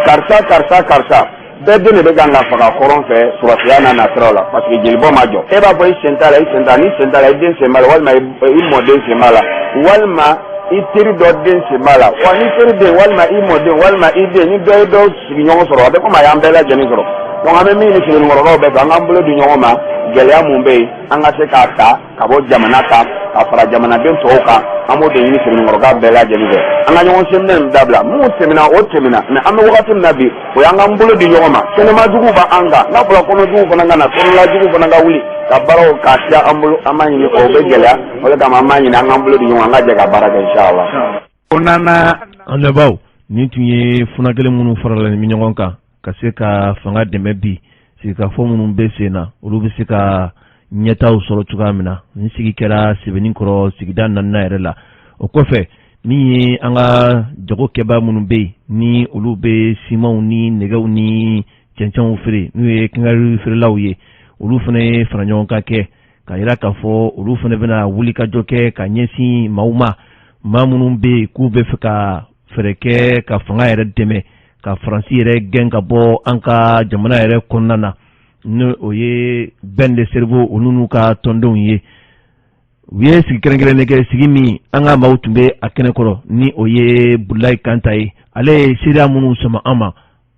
Karisa, karisa, karisa, bɛɛ den de bɛ kan ka faga kɔrɔn fɛ sɔrɔsiya n'a nasiraw la, parce que jelibɔ ma jɔ. E b'a fɔ i sen t'a la, i sen t'a la, n'i sen t'a la, i den sen b'a la, walima i mɔden sen b'a la, walima i teri dɔ den sen b'a la. Wa ni teri den, walima i mɔden, walima i den, ni dɔ ye dɔ sigiɲɔgɔn sɔrɔ, a bɛ komi a y'an bɛɛ lajɛlen sɔrɔ. Donc an bɛ min ɲini Sebenikɔrɔkaw bɛɛ fɛ, an k'an bolo di ɲɔgɔn ma, gɛlɛya mun bɛ yen, an ka se k'a ta ka bɔ jamana kan ka fara jamanaden tɔw kan. An b'o de ɲini Sebenikɔrɔkaw bɛɛ lajɛlen fɛ, an ka ɲɔgɔn seminɛ in dabila. Mun tɛmɛna, o tɛmɛna, mais an bɛ wagati min na bi, o y'an k'an bolo di ɲɔgɔn ma. Kɛnɛma juguw b'an kan, n'a fɔra kɔnɔ juguw fana ka na, kɔnɔla juguw fana ka wuli. Ka baaraw k'a siya an bolo, an b'a ɲini, o bɛ gɛlɛya. O de kama an b'a ɲini an k'an bolo di ɲɔgɔn, an ka jɛ ka baara kɛ, inshallah. O nana. An lamɛnbaaw, nin tun ye funakelen minnu farala ni ɲɔgɔn kan ka se ka fanga dɛmɛ bi sigikafɔ minnu bɛ sen na, olu bɛ se ka ɲɛtaw sɔrɔ cogoya min na. Nin sigi kɛra Sɛbɛnnikɔrɔ, sigida naaninan yɛrɛ la. O kɔfɛ, min ye an ka jagokɛbaa minnu bɛ yen, ni olu bɛ simanw ni nɛgɛw ni cɛncɛnw feere, n'u ye quincaillerie feerelaw ye, olu fana ye fara ɲɔgɔn kan kɛ ka jira k'a fɔ olu fana bɛna wulikajɔ kɛ ka ɲɛsin maaw ma, maa minnu bɛ yen k'u bɛ fɛ ka fɛɛrɛ kɛ ka fanga yɛrɛ dɛmɛ ka Faransi yɛrɛ gɛn ka bɔ an ka jamana yɛrɛ kɔnɔna na, ni o ye Bain de Cerveau, olu n'u ka tɔndenw ye. U ye sigi kɛrɛnkɛrɛnnen kɛ, sigi min an ka maaw tun bɛ a kɛnɛ kɔrɔ, ni o ye Bulayi Kanta ye. Ale ye seereya minnu sama an ma,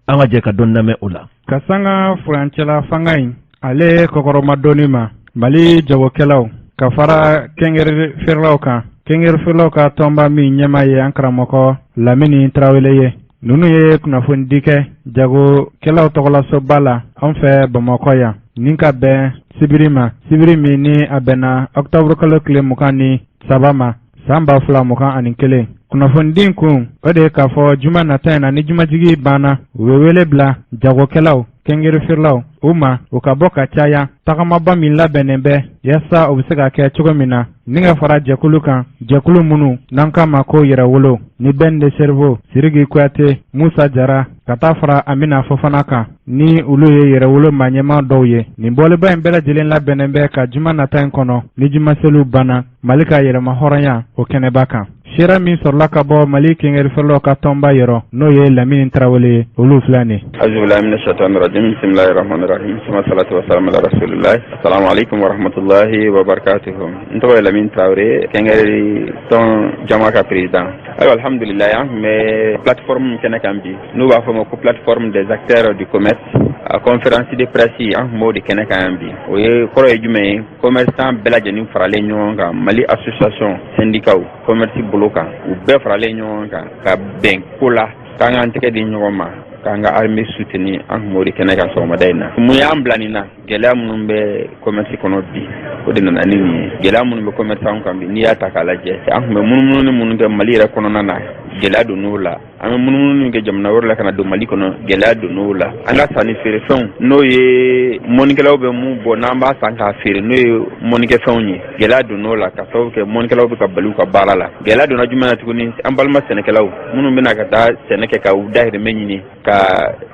an ka jɛ ka dɔn lamɛn o la. Ka sanga furancɛla fanga in ale kɔkɔrɔmadonni ma, Mali jagokɛlaw ka fara quincaillerie feerelaw kan, quincaillerie feerelaw ka tɔnba min ɲɛmaa ye an karamɔgɔ Lamini Tarawele ye, ninnu ye kunnafonidi kɛ jagokɛlaw tɔgɔlasoba la an fɛ Bamakɔ yan, nin ka bɛn sibiri ma, sibiri min ni a bɛnna ɔkutɔburu kalo tile 23 ma, san 2021. Kunnafonidi kun, o de ye k'a fɔ juma nata in na, ni jumajigi banna, u bɛ wele bila jagokɛlaw, quincaillerie feerelaw, u ma u ka bɔ ka caya tagamaba min labɛnnen bɛ, yaasa o bɛ se ka kɛ cogo min na, ni ka fara jɛkulu kan, jɛkulu minnu n'an k'a ma ko Yɛrɛwolo, ni Bain de Cerveau, Siriki Kuyate, Musa Jara, ka taa fara Amina Fofana kan, ni olu ye Yɛrɛwolo maa ɲɛmaa dɔw ye. Nin bɔliba in bɛɛ lajɛlen labɛnnen bɛ ka juma nata in kɔnɔ, ni jumaseliw banna, Mali ka yɛrɛma hɔrɔnya o kɛnɛba kan. Seere min sɔrɔla ka bɔ Mali quincaillerie feerelaw ka tɔnba yɔrɔ, n'o ye Lamini Tarawele ye, olu filɛ nin. Azubilahi mina shaitani rajim, bisimilahi rahmani rahim, suma salatu wa salam ala rasulillahi. Assalamu alaikum wa rahmatullahi wa barakatuhu. N tɔgɔ ye Lamini Tarawele, quincaillerie tɔn jama ka président. Ayiwa, alhamdulilayi, an tun bɛ plateforme kɛnɛ kan bi, n'u b'a fɔ ma ko plateforme des acteurs du commerce, a conférence de presse, an tun b'o de kɛnɛ kan yan bi. O ye kɔrɔ ye jumɛn ye? Commerçant bɛɛ lajɛlen faralen ɲɔgɔn kan, Mali association, syndicat, commerce bolo kan, u bɛɛ faralen ɲɔgɔn kan ka bɛn ko la k'an k'an tɛgɛ di ɲɔgɔn ma k'an ka armée soutenir. An tun b'o de kɛnɛ kan sɔgɔmada in na. Mun y'an bila nin na? Gɛlɛya minnu bɛ commerce kɔnɔ bi, o de nana ni nin ye. Gɛlɛya minnu bɛ commerçant kan bi, n'i y'a ta k'a lajɛ, an tun bɛ munumunu minnu kɛ Mali yɛrɛ kɔnɔna na, gɛlɛya donn'o la. An bɛ munumunu kɛ jamana wɛrɛ la ka na don Mali kɔnɔ, gɛlɛya donn'o la. An ka sanni feerefɛnw, n'o ye mɔnikɛlaw bɛ mun bɔ n'an b'a san k'a feere, n'o ye mɔnikɛfɛnw ye, gɛlɛya donn'o la ka sababu kɛ mɔnikɛlaw bɛ ka bali u ka baara la. Gɛlɛya donna jumɛn na tuguni? An balima sɛnɛkɛlaw minnu bɛna ka taa sɛnɛ kɛ ka u dahirimɛ ɲini, ka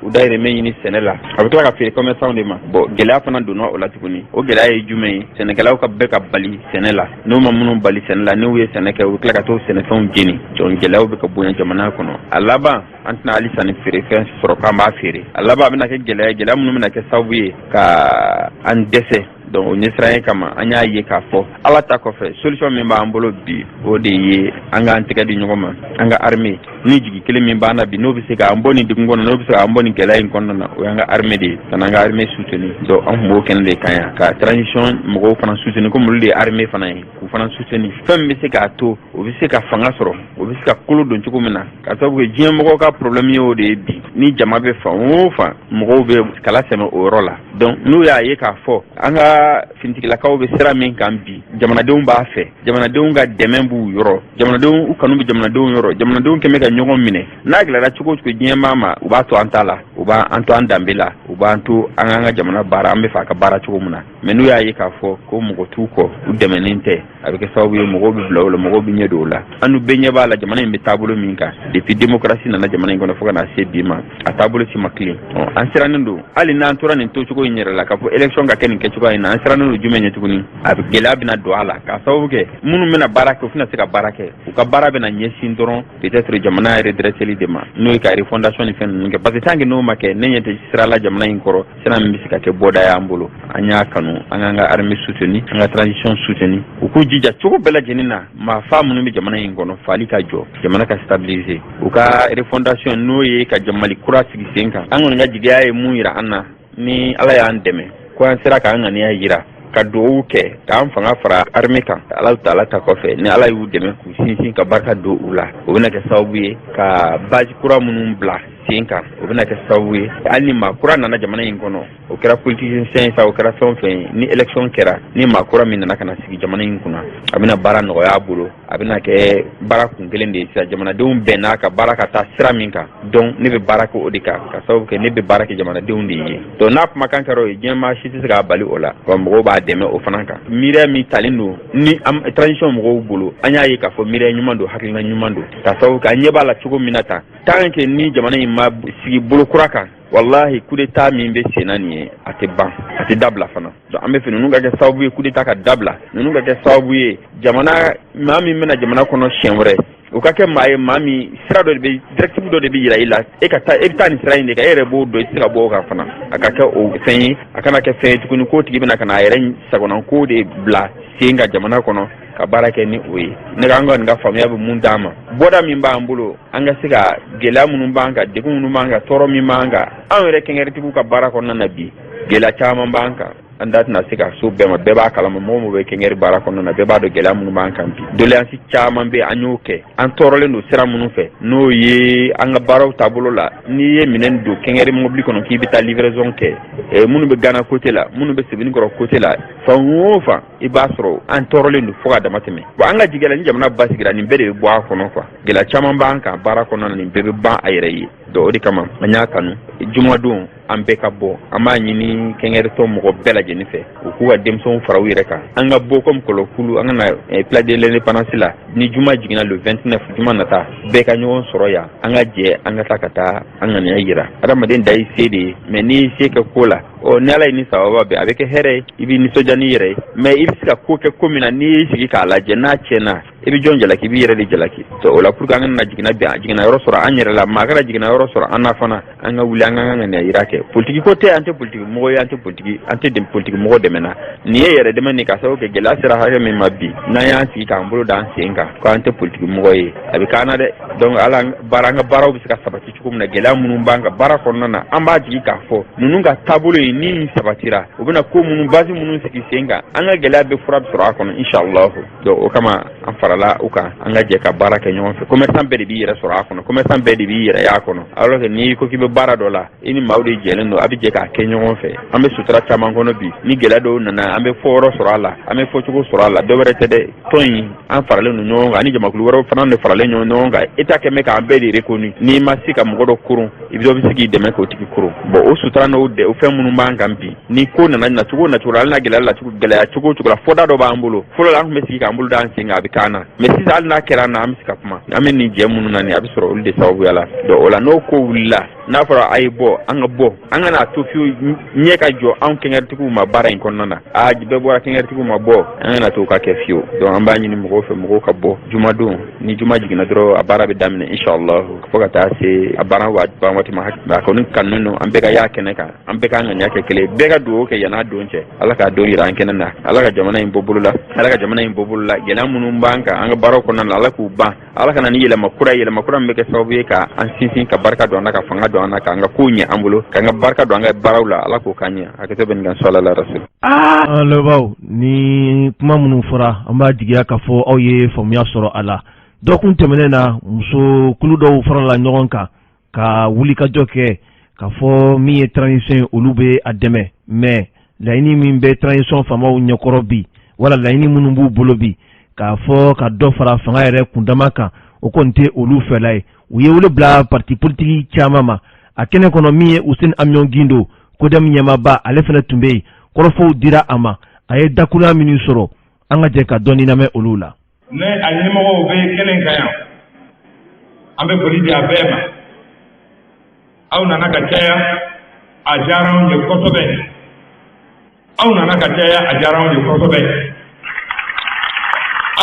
u dahirimɛ ɲini sɛnɛ la, a bɛ tila ka feere commerçant de ma. Bon, gɛlɛya fana donna o la tuguni. O gɛlɛya ye jumɛn ye? Sɛnɛkɛlaw ka bɛ ka bali sɛnɛ la. N'u ma minnu bali sɛnɛ la, n'u ye sɛnɛ kɛ, u bɛ tila ka t'o sɛnɛfɛnw jeni. Donc gɛlɛyaw bɛ ka bonya jamana kɔnɔ. A laban, an tɛna hali sanni feerefɛn sɔrɔ k'an b'a feere. A laban, a bɛna kɛ gɛlɛya, gɛlɛya minnu bɛna kɛ sababu ye ka an dɛsɛ. Donc o ɲɛsiranya kama, an y'a ye k'a fɔ Ala ta kɔfɛ, solution min b'an bolo bi, o de ye an k'an tɛgɛ di ɲɔgɔn ma, an ka armée. Ni jigi kelen min b'an na bi, n'o bɛ se k'an bɔ nin degun kɔnɔ, n'o bɛ se k'an bɔ nin gɛlɛya in kɔnɔna na, o y'an ka armée de ye, ka n'an ka armée soutenir. Donc an tun b'o kɛnɛ de kan yan, ka transition mɔgɔw fana soutenir, komi olu de ye armée fana ye, k'u fana soutenir. Fɛn min bɛ se k'a to o bɛ se ka fanga sɔrɔ, o bɛ se ka kolo don cogo min na, ka sababu kɛ diɲɛ mɔgɔw ka problème ye, o de ye bi. Ni jama bɛ fan o fan, mɔgɔw bɛ kala sɛmɛ o yɔrɔ la. Donc n'u y'a ye k'a fɔ an ka finitigilakaw bɛ sira min kan bi, jamanadenw b'a fɛ, jamanadenw ka dɛmɛ b'u yɔrɔ, jamanadenw u kanu bɛ jamanadenw yɔrɔ, jamanadenw kɛmɛ ka ɲɔgɔn minɛ, n'a gɛlɛyara cogo o cogo diɲɛmaa ma, u b'a to an ta la, u b'an to an danbe la, u b'an to an k'an ka jamana baara an bɛ fɛ a ka baara cogo min na. Mais n'u y'a ye k'a fɔ ko mɔgɔ t'u kɔ, u dɛmɛnen tɛ, a bɛ kɛ sababu ye mɔgɔw bɛ bila o la, mɔgɔw bɛ ɲɛ don o la. An dun bɛɛ ɲɛ b'a la, jamana in bɛ taabolo min kan depuis démocratie nana jamana in kɔnɔ fo ka na se bi ma, a taabolo si ma tilen. An sirannen don, hali n'an tora nin tocogo in yɛrɛ la, k'a fɔ élection ka kɛ nin kɛcogoya in na, an sirannen don jumɛn ɲɛ tuguni? A bɛ gɛlɛya bɛna don a la, k'a sababu kɛ minnu bɛna baara kɛ, u tɛna se ka baara kɛ. U ka baara bɛna ɲɛsin dɔrɔn peut-être jamana redresseli de ma, n'o ye ka refondation ni fɛn ninnu kɛ, parce que tant que n'o ma kɛ, ne ɲɛ tɛ sira la jamana in kɔrɔ, sira min bɛ se ka kɛ bɔda y'an bolo. An y'a kanu an k'an ka armée soutenir, an ka transition soutenir, u k'u jija cogo bɛɛ lajɛlen na, maa fa minnu bɛ jamana in kɔnɔ, faali ka jɔ, jamana ka stabiliser, u ka refondation, n'o ye ka Mali kura sigi sen kan. An kɔni ka jigiya ye mun yira an na, ni Ala y'an dɛmɛ ko an sera k'an ŋaniya yira, ka dugawu kɛ k'an fanga fara armée kan, Ala ta, Ala ta kɔfɛ, ni Ala y'u dɛmɛ k'u sinsin ka barika don u la, o bɛna kɛ sababu ye ka base kura minnu bila. sen kan, o bɛna kɛ sababu ye, hali ni maa kura nana jamana in kɔnɔ, o kɛra politicien ye sa, o kɛra fɛn o fɛn ye, ni élection kɛra, ni maa kura min nana ka na sigi jamana in kunna, a bɛna baara nɔgɔya a bolo. A bɛna kɛ baara kun kelen de ye sisan. Jamanadenw bɛnna ka baara ka taa sira min kan, donc ne bɛ baara kɛ o de kan, ka sababu kɛ ne bɛ baara kɛ jamanadenw de ye. Donc n'a kumakan kɛra o ye, diɲɛ maa si tɛ se k'a bali o la, wa mɔgɔw b'a dɛmɛ o fana kan. Miiriya min talen don ni transition mɔgɔw bolo, an y'a ye k'a fɔ miiriya ɲuman don, hakilina ɲuman don, ka sababu kɛ an ɲɛ b'a la cogo min na tan, tant que ni jamana in ma sigi bolo kura kan, walahi, coup d'état min bɛ senna nin ye, a tɛ ban, a tɛ dabila fana. Donc an bɛ fɛ ninnu ka kɛ sababu ye coup d'état ka dabila, ninnu ka kɛ sababu ye jamana maa min bɛna jamana kɔnɔ siɲɛ wɛrɛ, o ka kɛ maa ye, maa min sira dɔ de bɛ, directive dɔ de bɛ yira i la, e ka taa, e bɛ taa nin sira in de kan, e yɛrɛ b'o dɔn, i tɛ se ka bɔ o kan fana. A ka kɛ o fɛn ye, a kana kɛ fɛn ye tuguni k'o tigi bɛna ka na a yɛrɛ sagonanko de bila sen kan jamana kɔnɔ ka baara kɛ ni o ye. Ne ka an kɔni ka faamuya bɛ mun d'an ma, bɔda min b'an bolo, an ka se ka gɛlɛya minnu b'an kan, degun minnu b'an kan, tɔɔrɔ min b'an kan, anw yɛrɛ kɛnkɛrɛtigiw ka baara kɔnɔna na bi, gɛlɛya caman b'an kan, an da tɛna se ka so bɛɛ ma. Bɛɛ b'a kalama, mɔgɔ mɔgɔ bɛ kɛnkɛri baara kɔnɔna na, bɛɛ b'a dɔn gɛlɛya minnu b'an kan bi. Doléance caman bɛ, an y'o kɛ. An tɔɔrɔlen don sira minnu fɛ, n'o ye an ka baaraw taabolo la, n'i ye minɛn don kɛnkɛri mobili kɔnɔ k'i bɛ taa livraison kɛ, minnu bɛ Gana côté la, minnu bɛ Sebenikɔrɔ côté la, fan o fan, i b'a sɔrɔ an tɔɔrɔlen don fo ka dama tɛmɛ. Bon, an ka jigi la, ni jamana basigira, nin bɛɛ de bɛ bɔ a kɔnɔ quoi. Gɛlɛya caman b'an kan baara kɔnɔna na, nin bɛɛ bɛ ban a yɛrɛ ye. Donc o de kama an y'a kanu, jumadon an bɛɛ ka bɔ. An b'a ɲini kɛnkɛritɔn mɔgɔ bɛɛ lajɛlen fɛ, u k'u ka denmisɛnw fara u yɛrɛ kan, an ka bɔ comme kɔlɔkulu, an ka na place de l'indépendance la. Ni juma jiginna, le 29, juma nata, bɛɛ ka ɲɔgɔn sɔrɔ yan, an ka jɛ, an ka taa ka taa an ŋaniya yira. Adamaden da y'i se de ye, mais n'i y'i se kɛ ko la, ɔ ni Ala ye ni sababa bɛn, a bɛ kɛ hɛrɛ ye, i b'i nisɔndiya n'i yɛrɛ ye. Mais i bɛ se ka ko kɛ ko min na, n'i y'i sigi k'a lajɛ, n'a tiɲɛna, i bɛ jɔn jalaki? I b'i yɛrɛ de jalaki. O la, pour que an kana jiginna bɛn, jiginna yɔrɔ sɔrɔ an yɛrɛ la, maa kana jiginna yɔrɔ sɔrɔ an na fana, an ka wuli, an ka ŋaniya yira kɛ. Politiki ko tɛ, an tɛ politiki mɔgɔ ye, an tɛ politiki, an tɛ politiki mɔgɔ dɛmɛ na. Nin ye yɛrɛ dɛmɛ nin, ka sababu kɛ gɛlɛya sera hakɛ min ma bi, n'an y'an sigi k'an bolo da an sen kan ko an tɛ politiki mɔgɔ ye, a bɛ k'an na dɛ. Donc ala baara, an ka baaraw bɛ se ka sabati cogo min na, gɛlɛya minnu b'an ka baara kɔnɔna na, an b'a jigi k'a fɔ ninnu ka taabolo in ni sabatira, u bɛna ko minnu, base minnu sigi sen kan, an ka gɛlɛya bɛ fura bɛ sɔrɔ a kɔnɔ, inshallah. Donc o kama an farala u kan, an ka jɛ ka baara kɛ ɲɔgɔn fɛ. Commerçant bɛɛ de b'i yɛrɛ sɔrɔ a kɔnɔ, commerçant bɛɛ de b'i yɛrɛ y'a kɔnɔ, alors que n'i ko k'i bɛ baara dɔ la, i ni maaw de jɛlen don, a bɛ jɛ k'a kɛ ɲɔgɔn fɛ. An bɛ sutura caman kɔnɔ bi, ni gɛlɛya dɔw nana, an bɛ fɔ yɔrɔ sɔrɔ a la, an bɛ fɔcogo sɔrɔ a la. Dɔ wɛrɛ tɛ dɛ, tɔn in, an faralen don ɲɔgɔn kan, ani jamakulu wɛrɛw fana de faralen ɲɔgɔn kan. État kɛn bɛ k'an bɛɛ de reconnu. N'i ma se ka mɔgɔ dɔ koron, i bɛ dɔ bɛ se k'i dɛmɛ k'o tigi koron. Bon, o sutura n'o o fɛn minnu b'an kan bi, ni ko nana nacogo nacogo la, hali n'a gɛlɛya la cogo, gɛlɛya cogo o cogo la, fɔda dɔ b'an bolo. Fɔlɔ la, an tun bɛ sigi k'an bolo d'an sen kan, a bɛ k'an na, mais sisan, hali n'a kɛra an na, an bɛ se ka kuma. An bɛ nin jɛ minnu na nin, a bɛ sɔrɔ olu de sababuya la. Donc o la, n'o ko wulila, n'a fɔra a ye bɔ, an ka bɔ, an kana to fiyewu ɲɛ ka jɔ anw kɛnkɛritigiw ma baara in kɔnɔna na. A bɛɛ bɔra kɛnkɛritigiw ma bɔ, an kana to ka kɛ fiyewu. Donc an b'a ɲini mɔgɔw fɛ, mɔgɔw ka bɔ jumadon. Ni juma jiginna dɔrɔn, a baara bɛ daminɛ inshallah, fo ka taa se a baara ban waati ma. A kɔni kanunen don an bɛɛ ka y'a kɛnɛ kan, an bɛɛ k'an ŋaniya kɛ kelen, bɛɛ ka dugawu kɛ yann'a don cɛ. Ala k'a don yira an kɛnɛ na, Ala ka jamana in bɔ bolo la, Ala ka jamana in bɔ bolo la. Gɛlɛya minnu b'an kan an ka baaraw kɔnɔna na, Ala k'u ban. Ala ka na ni yɛlɛma kura, yɛlɛma kura min bɛ kɛ sababu ye ka an sinsin, ka barika don an na, ka fanga don an na, k'an ka kow ɲɛ an bolo, k'an ka barika don an ka baaraw la. Ala k'o k'an ɲɛ. Hakɛto bɛ nin kan, sɔla la rasul. An lamɛnbaaw, ni kuma minnu fɔra, an b'a jigiya k'a fɔ aw ye faamuya sɔrɔ a la. Dɔgɔkun tɛmɛnen na, muso kulu dɔw farala ɲɔgɔn kan ka wulikajɔ kɛ k'a fɔ min ye transition ye, olu bɛ a dɛmɛ, mais laɲini min bɛ transition faamaw ɲɛkɔrɔ bi, wala laɲini minnu b'u bolo bi, k'a fɔ ka dɔ fara fanga yɛrɛ kundama kan, o kɔni tɛ olu fɛla ye. U ye wele bila parti politique caman ma. A kɛnɛ kɔnɔ, min ye Useni Amiɔn Gindo, CODEM ɲɛmaaba, ale fana tun bɛ yen. Kɔrɔfɔw dira a ma, a ye dakurunya minnu sɔrɔ, an ka jɛ ka dɔɔni lamɛn olu la. Ne a ɲɛmɔgɔw bɛ kɛnɛ kan yan, an bɛ foli di a bɛɛ ma. Aw nana ka caya, a diyara anw ye kosɛbɛ. Aw nana ka caya, a diyara anw ye kosɛbɛ.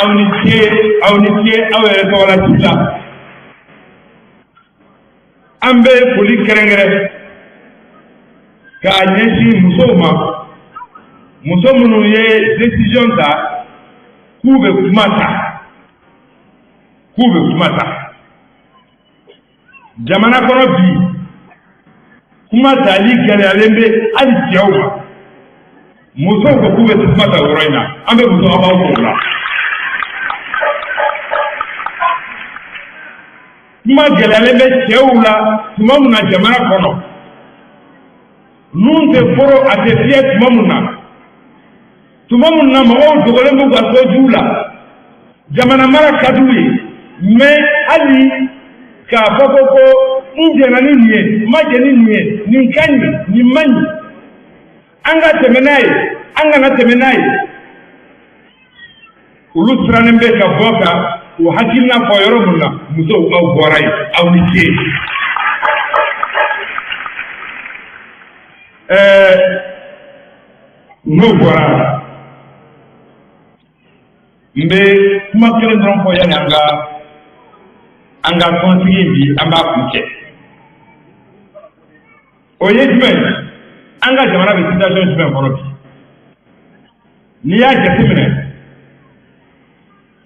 Aw ni ce, aw ni ce, aw yɛrɛ tɔgɔ la sisan. An bɛ foli kɛrɛnkɛrɛn k'a ɲɛsin musow ma, muso minnu ye décision ta k'u bɛ kuma ta, k'u bɛ kuma ta jamana kɔnɔ bi. Kuma tali gɛlɛyalen bɛ hali cɛw ma, musow ko k'u bɛ kuma ta yɔrɔ in na. An bɛ muso, aw b'aw fo o la. Kuma gɛlɛyalen bɛ cɛw la tuma min na jamana kɔnɔ, nun tɛ foro, a tɛ fiyɛ tuma min na, tuma min na mɔgɔw dogolen b'u ka sojuw la, jamana mara ka d'u ye, mais hali k'a fɔ ko n jɛnna ni nin ye, n ma jɛn ni nin ye, nin ka ɲi, nin man ɲi, an ka tɛmɛ n'a ye, an kana tɛmɛ n'a ye, olu sirannen bɛ ka bɔ ka u hakilina fɔ yɔrɔ min na, musow, aw bɔra yen, aw ni ce. N'o bɔra, n bɛ kuma kelen dɔrɔn fɔ yanni an ka tɔnsigi in bi an b'a kuncɛ. O ye jumɛn ye? An ka jamana bɛ situation jumɛn kɔnɔ bi? N'i y'a jateminɛ,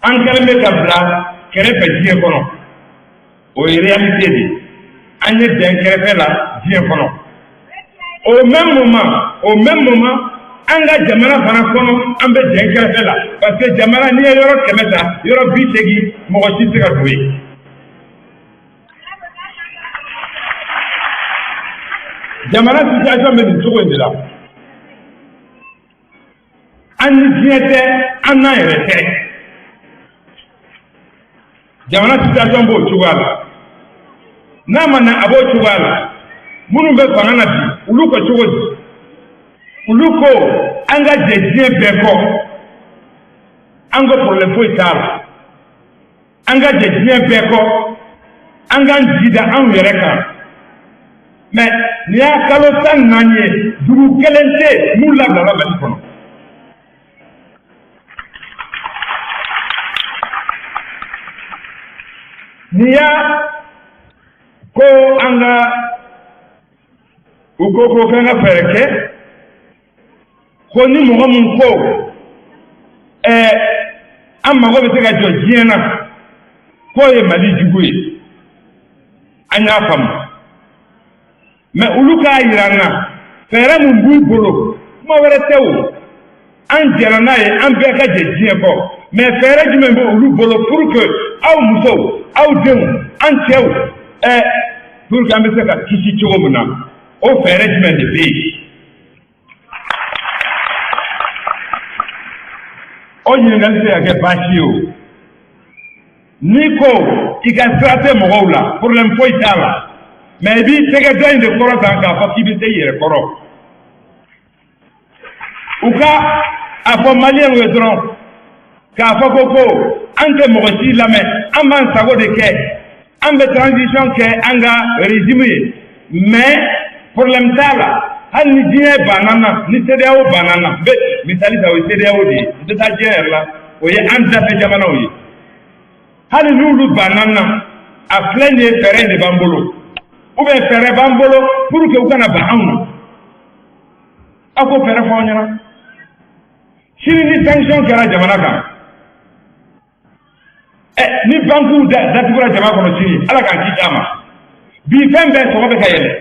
an kɛlen bɛ ka bila kɛrɛfɛ diɲɛ kɔnɔ. O ye réalité de ye. An ye dɛn kɛrɛfɛ la diɲɛ kɔnɔ. Au même moment, an ka jamana fana kɔnɔ, an bɛ dɛn kɛrɛfɛ la, parce que jamana, n'i ye yɔrɔ 100 ta, yɔrɔ 80, mɔgɔ si tɛ se ka don yen. Jamana situation bɛ nin cogo in de la. An ni diɲɛ tɛ, an n'an yɛrɛ tɛ. Jamana situation b'o cogoya la. N'a ma na, a b'o cogoya la. Minnu bɛ fanga na bi, olu ko cogo di? Olu ko an ka jɛ diɲɛ bɛɛ kɔ, an ko problème foyi t'a la. An ka jɛ diɲɛ bɛɛ kɔ, an k'an jigi da anw yɛrɛ kan. Mais nin y'a kalo 14 ye, dugu kelen tɛ yen mun labilala Mali kɔnɔ. Nin y'a ko an ka u ko k'an ka fɛɛrɛ kɛ ko ni mɔgɔ mun ko an mago bɛ se ka jɔ diɲɛ na, k'o ye Mali jugu ye. An y'a faamu, mais olu k'a yira an na fɛɛrɛ mun b'u bolo. Kuma wɛrɛ tɛ o, an jɛra n'a ye, an bɛɛ ka jɛ diɲɛ kɔ, mais fɛɛrɛ jumɛn bɛ olu bolo pour que aw musow, aw denw, an cɛw, pour que an bɛ se ka kisi cogo min na, o fɛɛrɛ jumɛn de bɛ yen? O ɲininkali tɛ se ka kɛ baasi ye. O n'i ko i ka sira tɛ mɔgɔw la, problème foyi t'a la, mais i b'i tɛgɛ dɔ in de kɔrɔ tan k'a fɔ k'i bɛ se i yɛrɛ kɔrɔ. U ka a fɔ maliyɛnw ye dɔrɔn k'a fɔ ko an tɛ mɔgɔ si lamɛn, an b'an sago de kɛ, an bɛ transition kɛ an ka régime ye, mais problème t'a la. Hali ni diɲɛ banna na, ni CEDEAO banna na, n bɛ misali ta, o ye CEDEAO de ye, n tɛ taa diɲɛ yɛrɛ la, o ye an dafɛ jamanaw ye. Hali n'olu banna na, a filɛ nin ye, fɛɛrɛ in de b'an bolo, ou bien fɛɛrɛ b'an bolo pour que u kana ban anw na. Aw ko fɛɛrɛ fɔ aw ɲɛna. Sini ni sanction kɛra jamana kan, ni bankuw datugura jamana kɔnɔ sini, Ala k'an kisi a ma. Bi fɛn bɛɛ sɔngɔ bɛ ka yɛlɛ,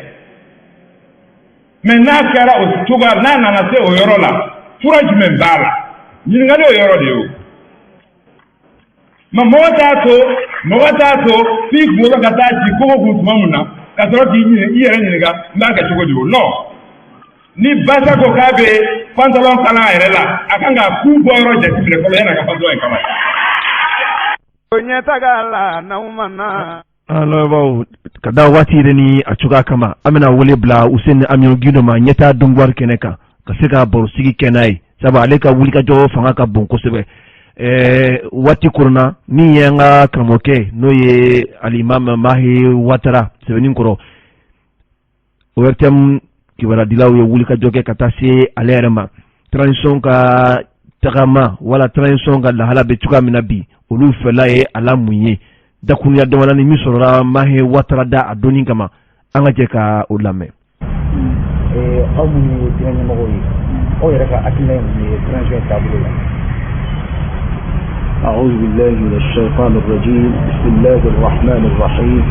mais n'a kɛra o cogoya, n'a nana se o yɔrɔ la, fura jumɛn b'a la? Ɲininkali o yɔrɔ de ye o. Ma mɔgɔ t'a to, mɔgɔ t'a to f'i kunkolo ka taa ci kogo kun tuma min na ka sɔrɔ k'i ɲini i yɛrɛ ɲininka n b'a kɛ cogo di. O non, ni basa ko k'a bɛ pantalon kala a yɛrɛ la, a kan k'a ku bɔ yɔrɔ jateminɛ fɔlɔ yan'a ka pantalon in kala. Ɲɛtaga la n'aw ma na. Lamɛnbaaw, ka da waati yɛrɛ ni a cogoya kama, an bɛna wele bila Useni Amiɔn Gindo ma ɲɛtaa Dɔnkiwari kɛnɛ kan ka se ka barosigi kɛ n'a ye, sabu ale ka wulikajɔ fanga ka bon kosɛbɛ. Waati koronna min ye, an ka karamɔgɔkɛ, n'o ye alimami Mahi Watara Sɛbɛnni kɔrɔ, ORTM kibarudilaw ye wulikajɔ kɛ ka taa se ale yɛrɛ ma, transition ka tagama wala transition ka lahala bɛ cogoya min na bi, olu fɛla ye a la mun ye. Dakurunya damadɔni min sɔrɔla Mahi Watara da a donni kama, an ka jɛ ka o lamɛn. Aw minnu ye diinɛ ɲɛmɔgɔw ye, aw yɛrɛ ka hakilina ye mun ye transition taabolo la? أعوذ بالله من الشيطان الرجيم، بسم الله الرحمن الرحيم،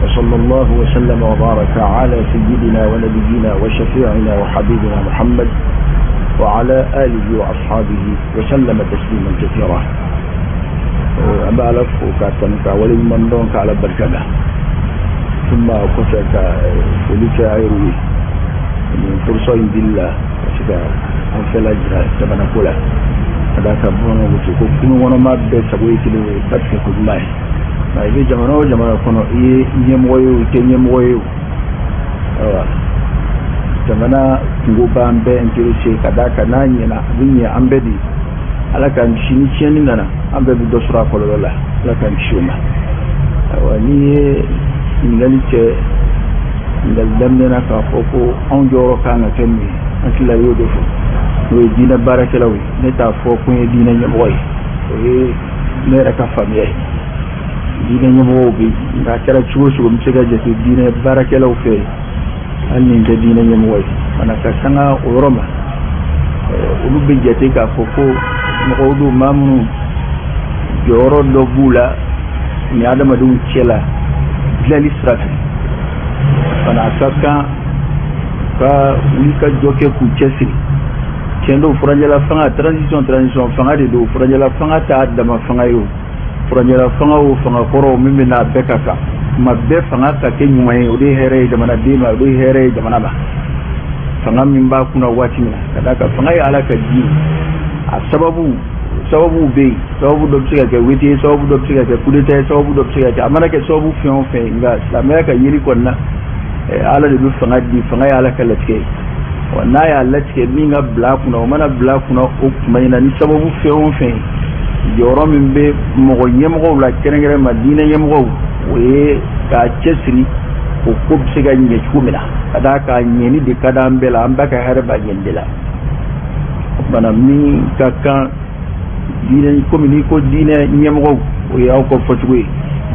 وصلى الله وسلم وبارك على سيدنا ونبينا وشفيعنا وحبيبنا محمد وعلى آله وأصحابه وسلم تسليما كثيرا. An bɛ Ala fo k'a tanu, k'a waleɲuman dɔn, ka Ala barika da. Tuma kɔfɛ, ka foli kɛ a yɛrɛw ye nin furusɔ in dili la, ka se ka an fɛla jira jamana ko la. Ka d'a kan, bamananw ko ten ko kunun kɔnɔma bɛɛ sago ye kelen ye, ba tigɛ ko ɲuman ye. Nka i bɛ jamana o jamana kɔnɔ, i ye ɲɛmɔgɔ ye o, i tɛ ɲɛmɔgɔ ye o, ayiwa, jamana kunko b'an bɛɛ intéressé. Ka d'a kan, n'a ɲɛna, a bɛ ɲɛ an bɛɛ de ye. Ala k'an kisi ni tiɲɛni nana, an bɛɛ bɛ dɔ sɔrɔ a kɔlɔlɔ la. Ala k'an kisi o ma. Ayiwa, n'i ye ɲininkali kɛ, ɲininkali daminɛ na k'a fɔ ko anw jɔyɔrɔ kan ka kɛ mun ye, an hakili la i y'o de fɔ, n'o ye diinɛ baarakɛlaw ye. Ne t'a fɔ ko n ye diinɛ ɲɛmɔgɔ ye, o ye ne yɛrɛ ka faamuya ye. Diinɛ ɲɛmɔgɔw bɛ yen, nka a kɛra cogo o cogo, n bɛ se ka jate diinɛ baarakɛlaw fɛ hali ni n tɛ diinɛ ɲɛmɔgɔ ye. Fana ka sanga o yɔrɔ ma, olu bɛ jate k'a fɔ ko mɔgɔw don, maa minnu jɔyɔrɔ dɔ b'u la ni adamadenw cɛ la dilanli sira fɛ. Fana a ka kan ka wuli ka jɔ kɛ k'u cɛsiri. Tiɲɛ don, furancɛla fanga, transition fanga de don. Furancɛla fanga t'a dama fanga ye o. Furancɛla fanga o, fanga kɔrɔ min bɛ n'a bɛɛ ka kan, tuma bɛɛ fanga ka kɛ ɲuman ye, o de ye hɛrɛ ye jamanaden ma, o de ye hɛrɛ ye jamana ma. Fanga min b'a kunna waati min na, ka d'a kan fanga ye Ala ka di ye, a sababu bɛ yen. Sababu dɔ bɛ se ka kɛ wete ye, sababu dɔ bɛ se ka kɛ coup d'état ye, sababu dɔ bɛ se ka kɛ, a mana kɛ sababu fɛn o fɛn ye. Nka silamɛya ka yeli kɔni na, Ala de bɛ fanga di, fanga ye Ala ka latigɛ ye. Wa n'a y'a latigɛ min ka bila a kunna, o mana bila a kunna o tuma in na, ni sababu fɛn o fɛn ye, jɔyɔrɔ min bɛ mɔgɔ ɲɛmɔgɔw la, kɛrɛnkɛrɛn ma diinɛ ɲɛmɔgɔw, o ye k'a cɛsiri o ko bɛ se ka ɲɛ cogo min na. Ka d'a kan, ɲɛni de ka d'an bɛɛ la, an bɛɛ ka hɛrɛ b'a ɲɛni de la. O tuma na, min ka kan diinɛ, komi n'i ko diinɛ ɲɛmɔgɔw, o ye aw ka fɔcogo ye,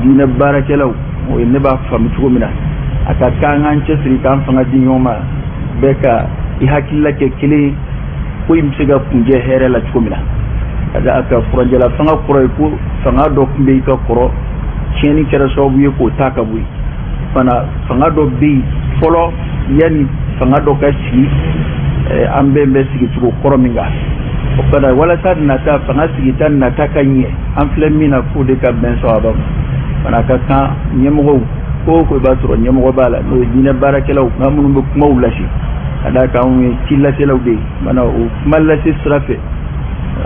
diinɛ baarakɛlaw, o ye ne b'a faamu cogo min na, a ka kan k'an cɛsiri k'an fanga di ɲɔgɔn ma, bɛɛ ka i hakilila kɛ kelen ye, ko in bɛ se ka kuncɛ hɛrɛ la cogo min na. Ka d'a kan, furancɛla fanga kɔrɔ ye ko fanga dɔ tun bɛ i ka kɔrɔ, tiɲɛni kɛra sababu ye k'o ta ka bɔ yen. Fana fanga dɔ bɛ yen fɔlɔ yanni fanga dɔ ka sigi, an bɛɛ bɛ sigi cogo kɔrɔ min kan. O fana, walasa nata fanga sigita nata ka ɲɛ, an filɛ min na, k'o de ka bɛn sawaba ma. Fana ka kan ɲɛmɔgɔw ko o ko, i b'a sɔrɔ ɲɛmɔgɔ b'a la, n'o ye diinɛ baarakɛlaw, nka minnu bɛ kumaw lase, ka d'a kan anw ye ci laselaw de ye. Mana o kuma lase sira fɛ,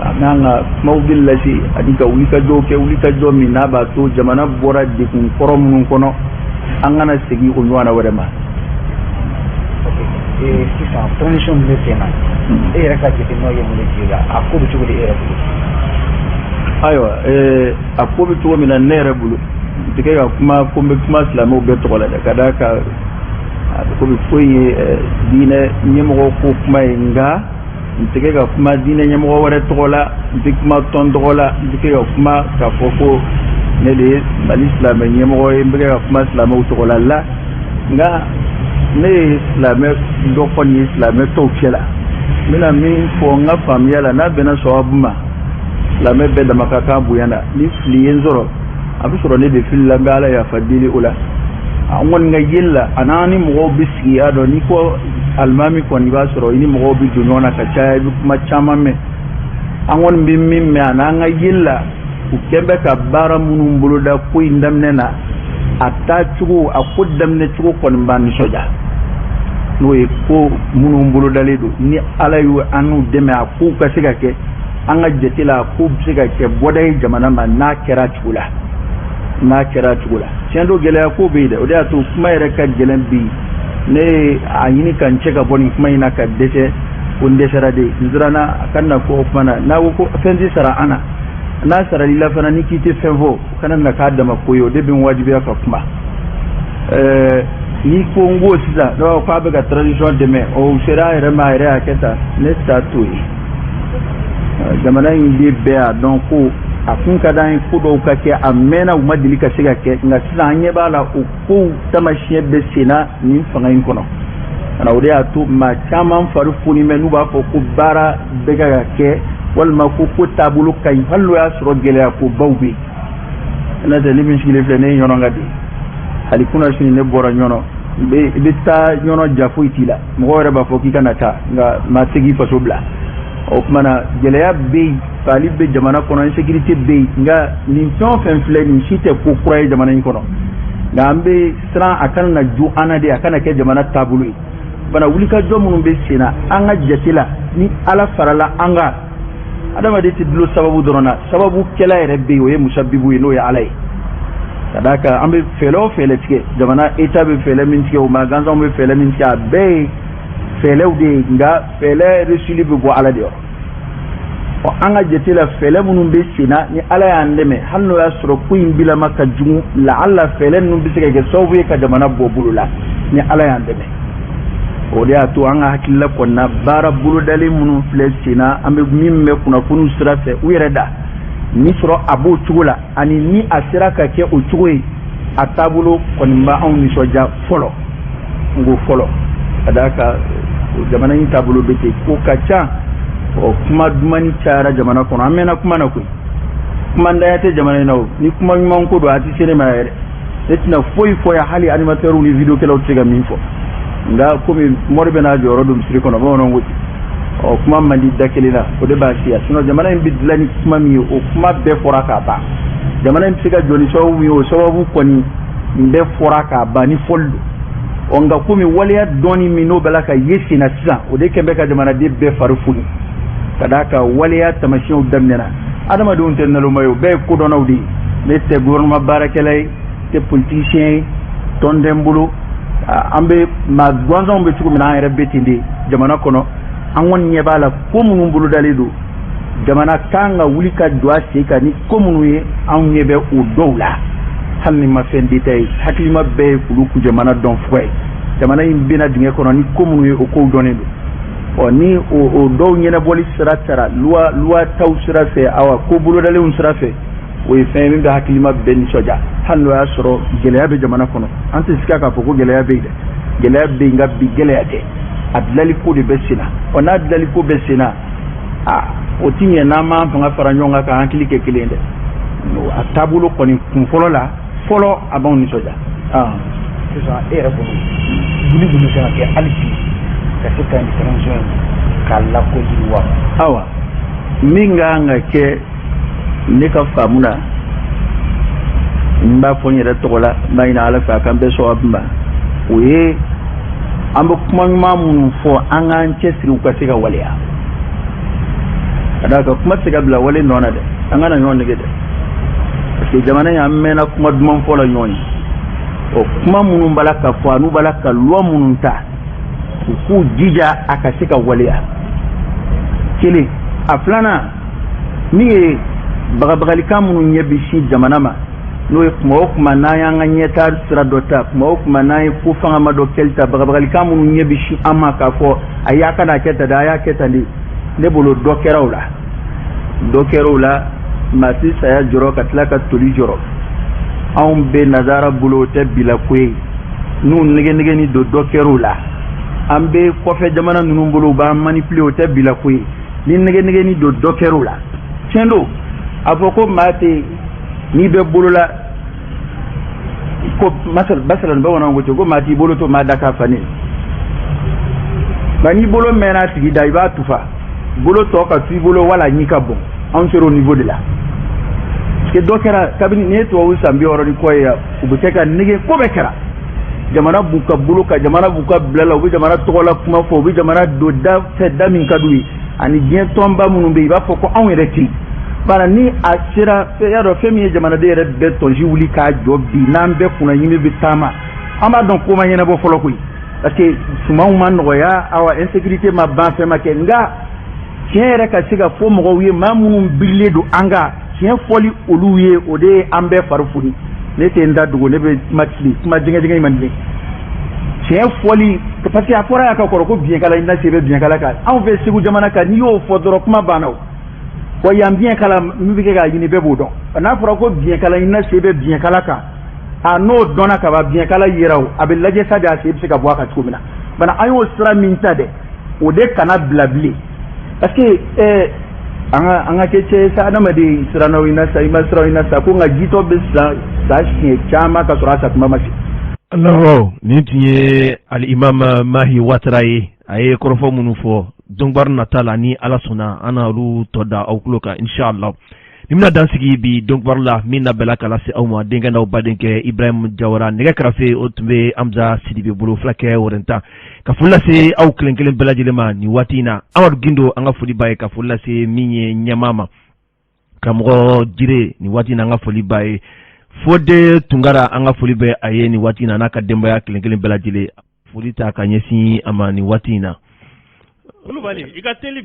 an kan ka kumaw bɛ lase ani ka wulikajɔw kɛ, wulikajɔ min n'a b'a to jamana bɔra degun kɔrɔ minnu kɔnɔ, an kana segin o ɲɔgɔnna wɛrɛ ma. Sisan, transition min bɛ sen na, e yɛrɛ ka jateminɛw ye mun de jira la? A ko bɛ cogo di e yɛrɛ bolo? Ayiwa, a ko bɛ cogo min na ne yɛrɛ bolo, n tɛ kɛ ka kuma ko n bɛ kuma silamɛw bɛɛ tɔgɔ la dɛ. Ka d'a kan, a bɛ komi ko in ye diinɛ ɲɛmɔgɔ ko kuma ye, nka n tɛ kɛ ka kuma diinɛ ɲɛmɔgɔ wɛrɛ tɔgɔ la, n tɛ kuma tɔn tɔgɔ la, n tɛ kɛ ka kuma k'a fɔ ko ne de ye Mali silamɛ ɲɛmɔgɔ ye, n bɛ kɛ ka kuma silamɛw tɔgɔ la la. Nka ne ye silamɛ dɔ kɔni ye silamɛ tɔw cɛ la. N bɛna min fɔ n ka faamuya la, n'a bɛnna sababu ma, silamɛ bɛɛ dama ka kan bonya na. Ni fili ye n sɔrɔ, a bɛ sɔrɔ ne de fili la, n bɛ Ala yafa deli o la. An kɔni ka yeli la, a n'an ni mɔgɔw bɛ sigi, y'a dɔn, n'i ko alimami kɔni, i b'a sɔrɔ i ni mɔgɔw bɛ don ɲɔgɔn na ka caya, i bɛ kuma caman mɛn. An kɔni bɛ min mɛn, a n'an ka yeli la, u kɛn bɛ ka baara minnu boloda ko in daminɛ na, a taacogo, a ko daminɛ cogo kɔni b'an nisɔndiya. N'o ye ko minnu bolodalen don, ni Ala y'u an n'u dɛmɛ, a kow ka se ka kɛ, an ka jate la, a kow bɛ se ka kɛ bɔda ye jamana ma, n'a kɛra a cogo la, n'a kɛra a cogo la. Tiɲɛ don, gɛlɛya ko bɛ yen dɛ. O de y'a to kuma yɛrɛ ka gɛlɛn bi. Ne ye a ɲini ka n cɛ ka bɔ nin kuma in na ka dɛsɛ, ko n dɛsɛra de, n siranna a ka na ko o kuma na, n'a ko ko fɛn tɛ sara an na, n'a saral'i la fana, ni k'i tɛ fɛn fɔ, o kana na k'a dama ko ye. O de bɛ n wajibiya ka kuma. N'i ko n ko sisan, ne b'a fɔ k'a bɛ ka transition dɛmɛ, o sera a yɛrɛ ma, a yɛrɛ y'a kɛ tan, ne ta t'o ye. Jamana in de bɛɛ y'a dɔn ko a kun ka d'an ye ko dɔw ka kɛ, a mɛnna u ma deli ka se ka kɛ, nka sisan an ɲɛ b'a la, o kow taamasiyɛn bɛ sen na nin fanga in kɔnɔ. O de y'a to maa caman fari foni bɛ, n'u b'a fɔ ko baara bɛ ka ka kɛ, walima ko ko taabolo ka ɲi, hali n'o y'a sɔrɔ gɛlɛya kobaw bɛ yen. N'o tɛ, ne min sigilen filɛ, ne ye Ɲɔnɔ ka de ye. Hali kunasini ne bɔra Ɲɔnɔ, i bɛ taa Ɲɔnɔ, ja foyi t'i la, mɔgɔ yɛrɛ b'a fɔ k'i kana taa, nka maa tɛ k'i faso bila. O tuma na gɛlɛya bɛ yen, faali bɛ jamana kɔnɔ, insécurité bɛ yen, nka nin fɛn o fɛn filɛ, nin si tɛ ko kura ye jamana in kɔnɔ. Nka an bɛ siran a kana na jo an na de, a kana kɛ jamana taabolo ye bana. Wulikajɔ minnu bɛ sen na, an ka jate la, ni Ala farala an kan, adamaden tɛ dulon sababu dɔrɔn na, sababu kɛla yɛrɛ bɛ yen, o ye musabibu ye, n'o ye Ala ye. Ka d'a kan an bɛ fɛɛrɛ o fɛɛrɛ tigɛ, jamana État bɛ fɛɛrɛ min tigɛ, o maa gansanw bɛ fɛɛrɛ min tigɛ, a bɛɛ ye fɛɛrɛw de ye, nka fɛɛrɛ réussite bɛ bɔ Ala de yɔrɔ. Ɔ, an ka jate la, fɛɛrɛ minnu bɛ sen na, ni Ala y'an dɛmɛ, hali n'o y'a sɔrɔ ko in bilama ka jugu, laala fɛɛrɛ ninnu bɛ se ka kɛ sababu ye ka jamana bɔ bolo la, ni Ala y'an dɛmɛ. O de y'a to an ka hakilila kɔnɔna, baara bolodalen minnu filɛ sen na, an bɛ min mɛn kunnafoniw sira fɛ u yɛrɛ da ni sɔrɔ a b'o cogo la, ani ni a sera ka kɛ o cogo ye, a taabolo kɔni b'anw nisɔndiya fɔlɔ. N ko fɔlɔ, ka d'a kan jamana in taabolo bɛ ten, ko ka ca. Ɔ, kuma dumani cayara jamana kɔnɔ, an mɛnna kuma na koyi. Kumandanya tɛ jamana in na o. Ni kuma ɲuman ko don, a tɛ se ne ma yɛrɛ, ne tɛna foyi fɔ yan, hali animateurs ni videokɛlaw tɛ se ka min fɔ. Nka komi mori bɛ n'a jɔyɔrɔ don misiri kɔnɔ, bamananw ko ten, ɔ, kuma man di da kelen na, o de b'a siya. Sinon jamana in bɛ dilan ni kuma min ye, o kuma bɛɛ fɔra k'a ban. Jamana in bɛ se ka jɔ ni sababu min ye, o sababu kɔni bɛɛ fɔra k'a ban ni fɔli don. Ɔ, nka komi waleya dɔɔni min n'o bɛ la ka ye sen na sisan, o de kɛn bɛ ka jamanaden bɛɛ fari foni, ka d'a kan waleya taamasiyɛnw daminɛna. Adamadenw tɛ naloma ye, o bɛɛ ye kodɔnnaw de ye. Ne tɛ gouvernement baarakɛla ye, tɛ politicien ye, tɔn tɛ n bolo. An bɛ maa gansanw bɛ cogo min na, an yɛrɛ bɛ ten de jamana kɔnɔ. An kɔni ɲɛ b'a la, ko minnu bolodalen don, jamana kan ka wuli ka jɔ a sen kan ni ko minnu ye, anw ɲɛ bɛ o dɔw la. Hali ni ma fɛn détaillé, hakilima bɛɛ ye kulu ku jamana dɔn fugɛ ye. Jamana in bɛna dingɛ kɔnɔ ni ko minnu ye, o kow dɔnnen don. Ɔ, ni o dɔw ɲɛnabɔli sira tara, loi taw sira fɛ, awa, ko bolodalenw sira fɛ, o ye fɛn ye min bɛ hakilima bɛɛ nisɔndiya, hali n'o y'a sɔrɔ gɛlɛya bɛ jamana kɔnɔ. An tɛ siga k'a fɔ ko gɛlɛya bɛ yen dɛ, gɛlɛya bɛ yen, nka bi gɛlɛya tɛ, a dilanli ko de bɛ sen na. Ɔ, n'a dilanli ko bɛ sen na, aa, o ti ɲɛ n'an m'an fanga fara ɲɔgɔn kan k'an hakili kɛ kelen ye dɛ. A taabolo kɔni kun fɔlɔ la fɔlɔ, a b'anw nisɔndiya. Sisan e yɛrɛ bolo, wuli jumɛn kan ka kɛ hali bi ka se ka nin transition in k'a lako yiriwa? Awa, min ka kan ka kɛ, ne ka faamu na, n b'a fɔ n yɛrɛ tɔgɔ la, n b'a ɲini Ala fɛ a k'an bɛɛ sɔn ma, o ye an bɛ kuma ɲuman minnu fɔ, an k'an cɛsiri u ka se ka waleya. Ka d'a kan kuma tɛ se ka bila wale nɔ na dɛ, an kana ɲɔgɔn nɛgɛn dɛ, parce que jamana in, an mɛnna kuma duman fɔ la ɲɔgɔn ye. Ɔ, kuma minnu b'a la ka fɔ, an'u b'a la ka loi minnu ta, u k'u jija a ka se ka waleya. Kelen. A filanan min ye, bagabagalikan minnu ɲɛ bɛ sin jamana ma, n'o ye kuma o kuma n'an y'an ka ɲɛta sira dɔ ta, kuma o kuma n'an ye ko fangama dɔ kɛli ta, bagabagalikan minnu ɲɛ bɛ sin an ma k'a fɔ a y'a kana kɛ tan dɛ, a y'a kɛ tan de, ne bolo dɔ kɛra o la, dɔ kɛra o la. Maa si saya jɔrɔ ka tila ka toli jɔrɔ. Anw bɛ nazara bolo, o tɛ bila ko ye, n'u nɛgɛnɛgɛni don, dɔ kɛra o la. An bɛ kɔfɛ jamana ninnu bolo, u b'an manipuler, o tɛ bila ko ye, ni nɛgɛnɛgɛni don, dɔ kɛra o la. Tiɲɛ don, a fɔ ko maa tɛ n'i bɛ bolola ko basalan, bamananw ko ten ko maa t'i bolo to maa da k'a fa ne. Nka n'i bolo mɛnna a tigi da, i b'a tufa, bolo tɔ ka to i bolo wala ɲi ka bɔn. Anw sera o niveau de la, parce que dɔ kɛra kabini n'i ye tubabu san 60 ni kɔ ye, u bɛ kɛ ka nege ko bɛɛ kɛra. Jamana b'u ka bolo kan, jamana b'u ka bila la, u bɛ jamana tɔgɔ la kuma fɔ, u bɛ jamana don da fɛ da min ka d'u ye, ani diɲɛ tɔnba minnu bɛ yen, i b'a fɔ ko anw yɛrɛ tɛ yen. Bana ni a sera, y'a dɔn fɛn min ye jamanaden yɛrɛ bɛɛ tɔnsi wuli k'a jɔ bi, n'an bɛɛ kunna ɲimi bɛ taama, an b'a dɔn ko ma ɲɛnabɔ fɔlɔ koyi, parce que sumanw ma nɔgɔya, awa, insécurité ma ban, fɛn ma kɛ. Nka tiɲɛ yɛrɛ ka se ka fɔ mɔgɔw ye, maa minnu birilen don an kan, tiɲɛ fɔli olu ye, o de ye an bɛɛ fari foni. Ne tɛ n da dogo, ne bɛ kuma tile, kuma jɛgɛjɛgɛ man di. Tiɲɛ fɔli, parce que a fɔra y'a ka kɔrɔ ko biɲɛkala i na se bɛ biɲɛkala kan. Anw fɛ Segu jamana kan, n'i y'o fɔ dɔrɔn, kuma banna. O wa yan biɲɛkala min bɛ kɛ k'a ɲini, bɛɛ b'o dɔn. N'a fɔra ko biɲɛkala i na se bɛ biɲɛkala kan, a n'o dɔnna ka ban, biɲɛkala yera o, a bɛ lajɛ sa de, a sen bɛ se ka bɔ a kan cogo min na. Bana an y'o sira min ta dɛ, o de kana bila bilen, parce que an ka kɛ cɛ ye sa. Adamaden siranna o, i na sa, i ma siran o, i na sa ko, nka jitɔ bɛ sa siɲɛ caman ka sɔrɔ a sa tuma ma se. Allahu, nin tun ye Alimam Mahi Watara ye. A ye kɔrɔfɔ minnu fɔ. Donkibaru nata la, ni Ala sɔnna, an na olu tɔ da aw tulo kan, inshallah. Nin bɛna dan sigi bi donkibaru la min labɛnla ka lase aw ma, denkɛ n'aw badenkɛ Ibrahim Jawara. Nɛgɛ karafe, o tun bɛ Hamza Sidibe bolo, fulakɛ wɔrɛnta. Ka foli lase aw kelen kelen bɛɛ lajɛlen ma nin waati in na. Amadu Gindo, an ka foli b'a ye. Ka foli lase min ye ɲɛmaa ma, karamɔgɔ Jire, nin waati in na an ka foli b'a ye. Fode Tunkara, an ka foli bɛ a ye nin waati in na, n'a ka denbaya kelen kelen bɛɛ lajɛlen. Foli ta ka ɲɛsin a ma nin waati in na. Kulubali, i ka teli.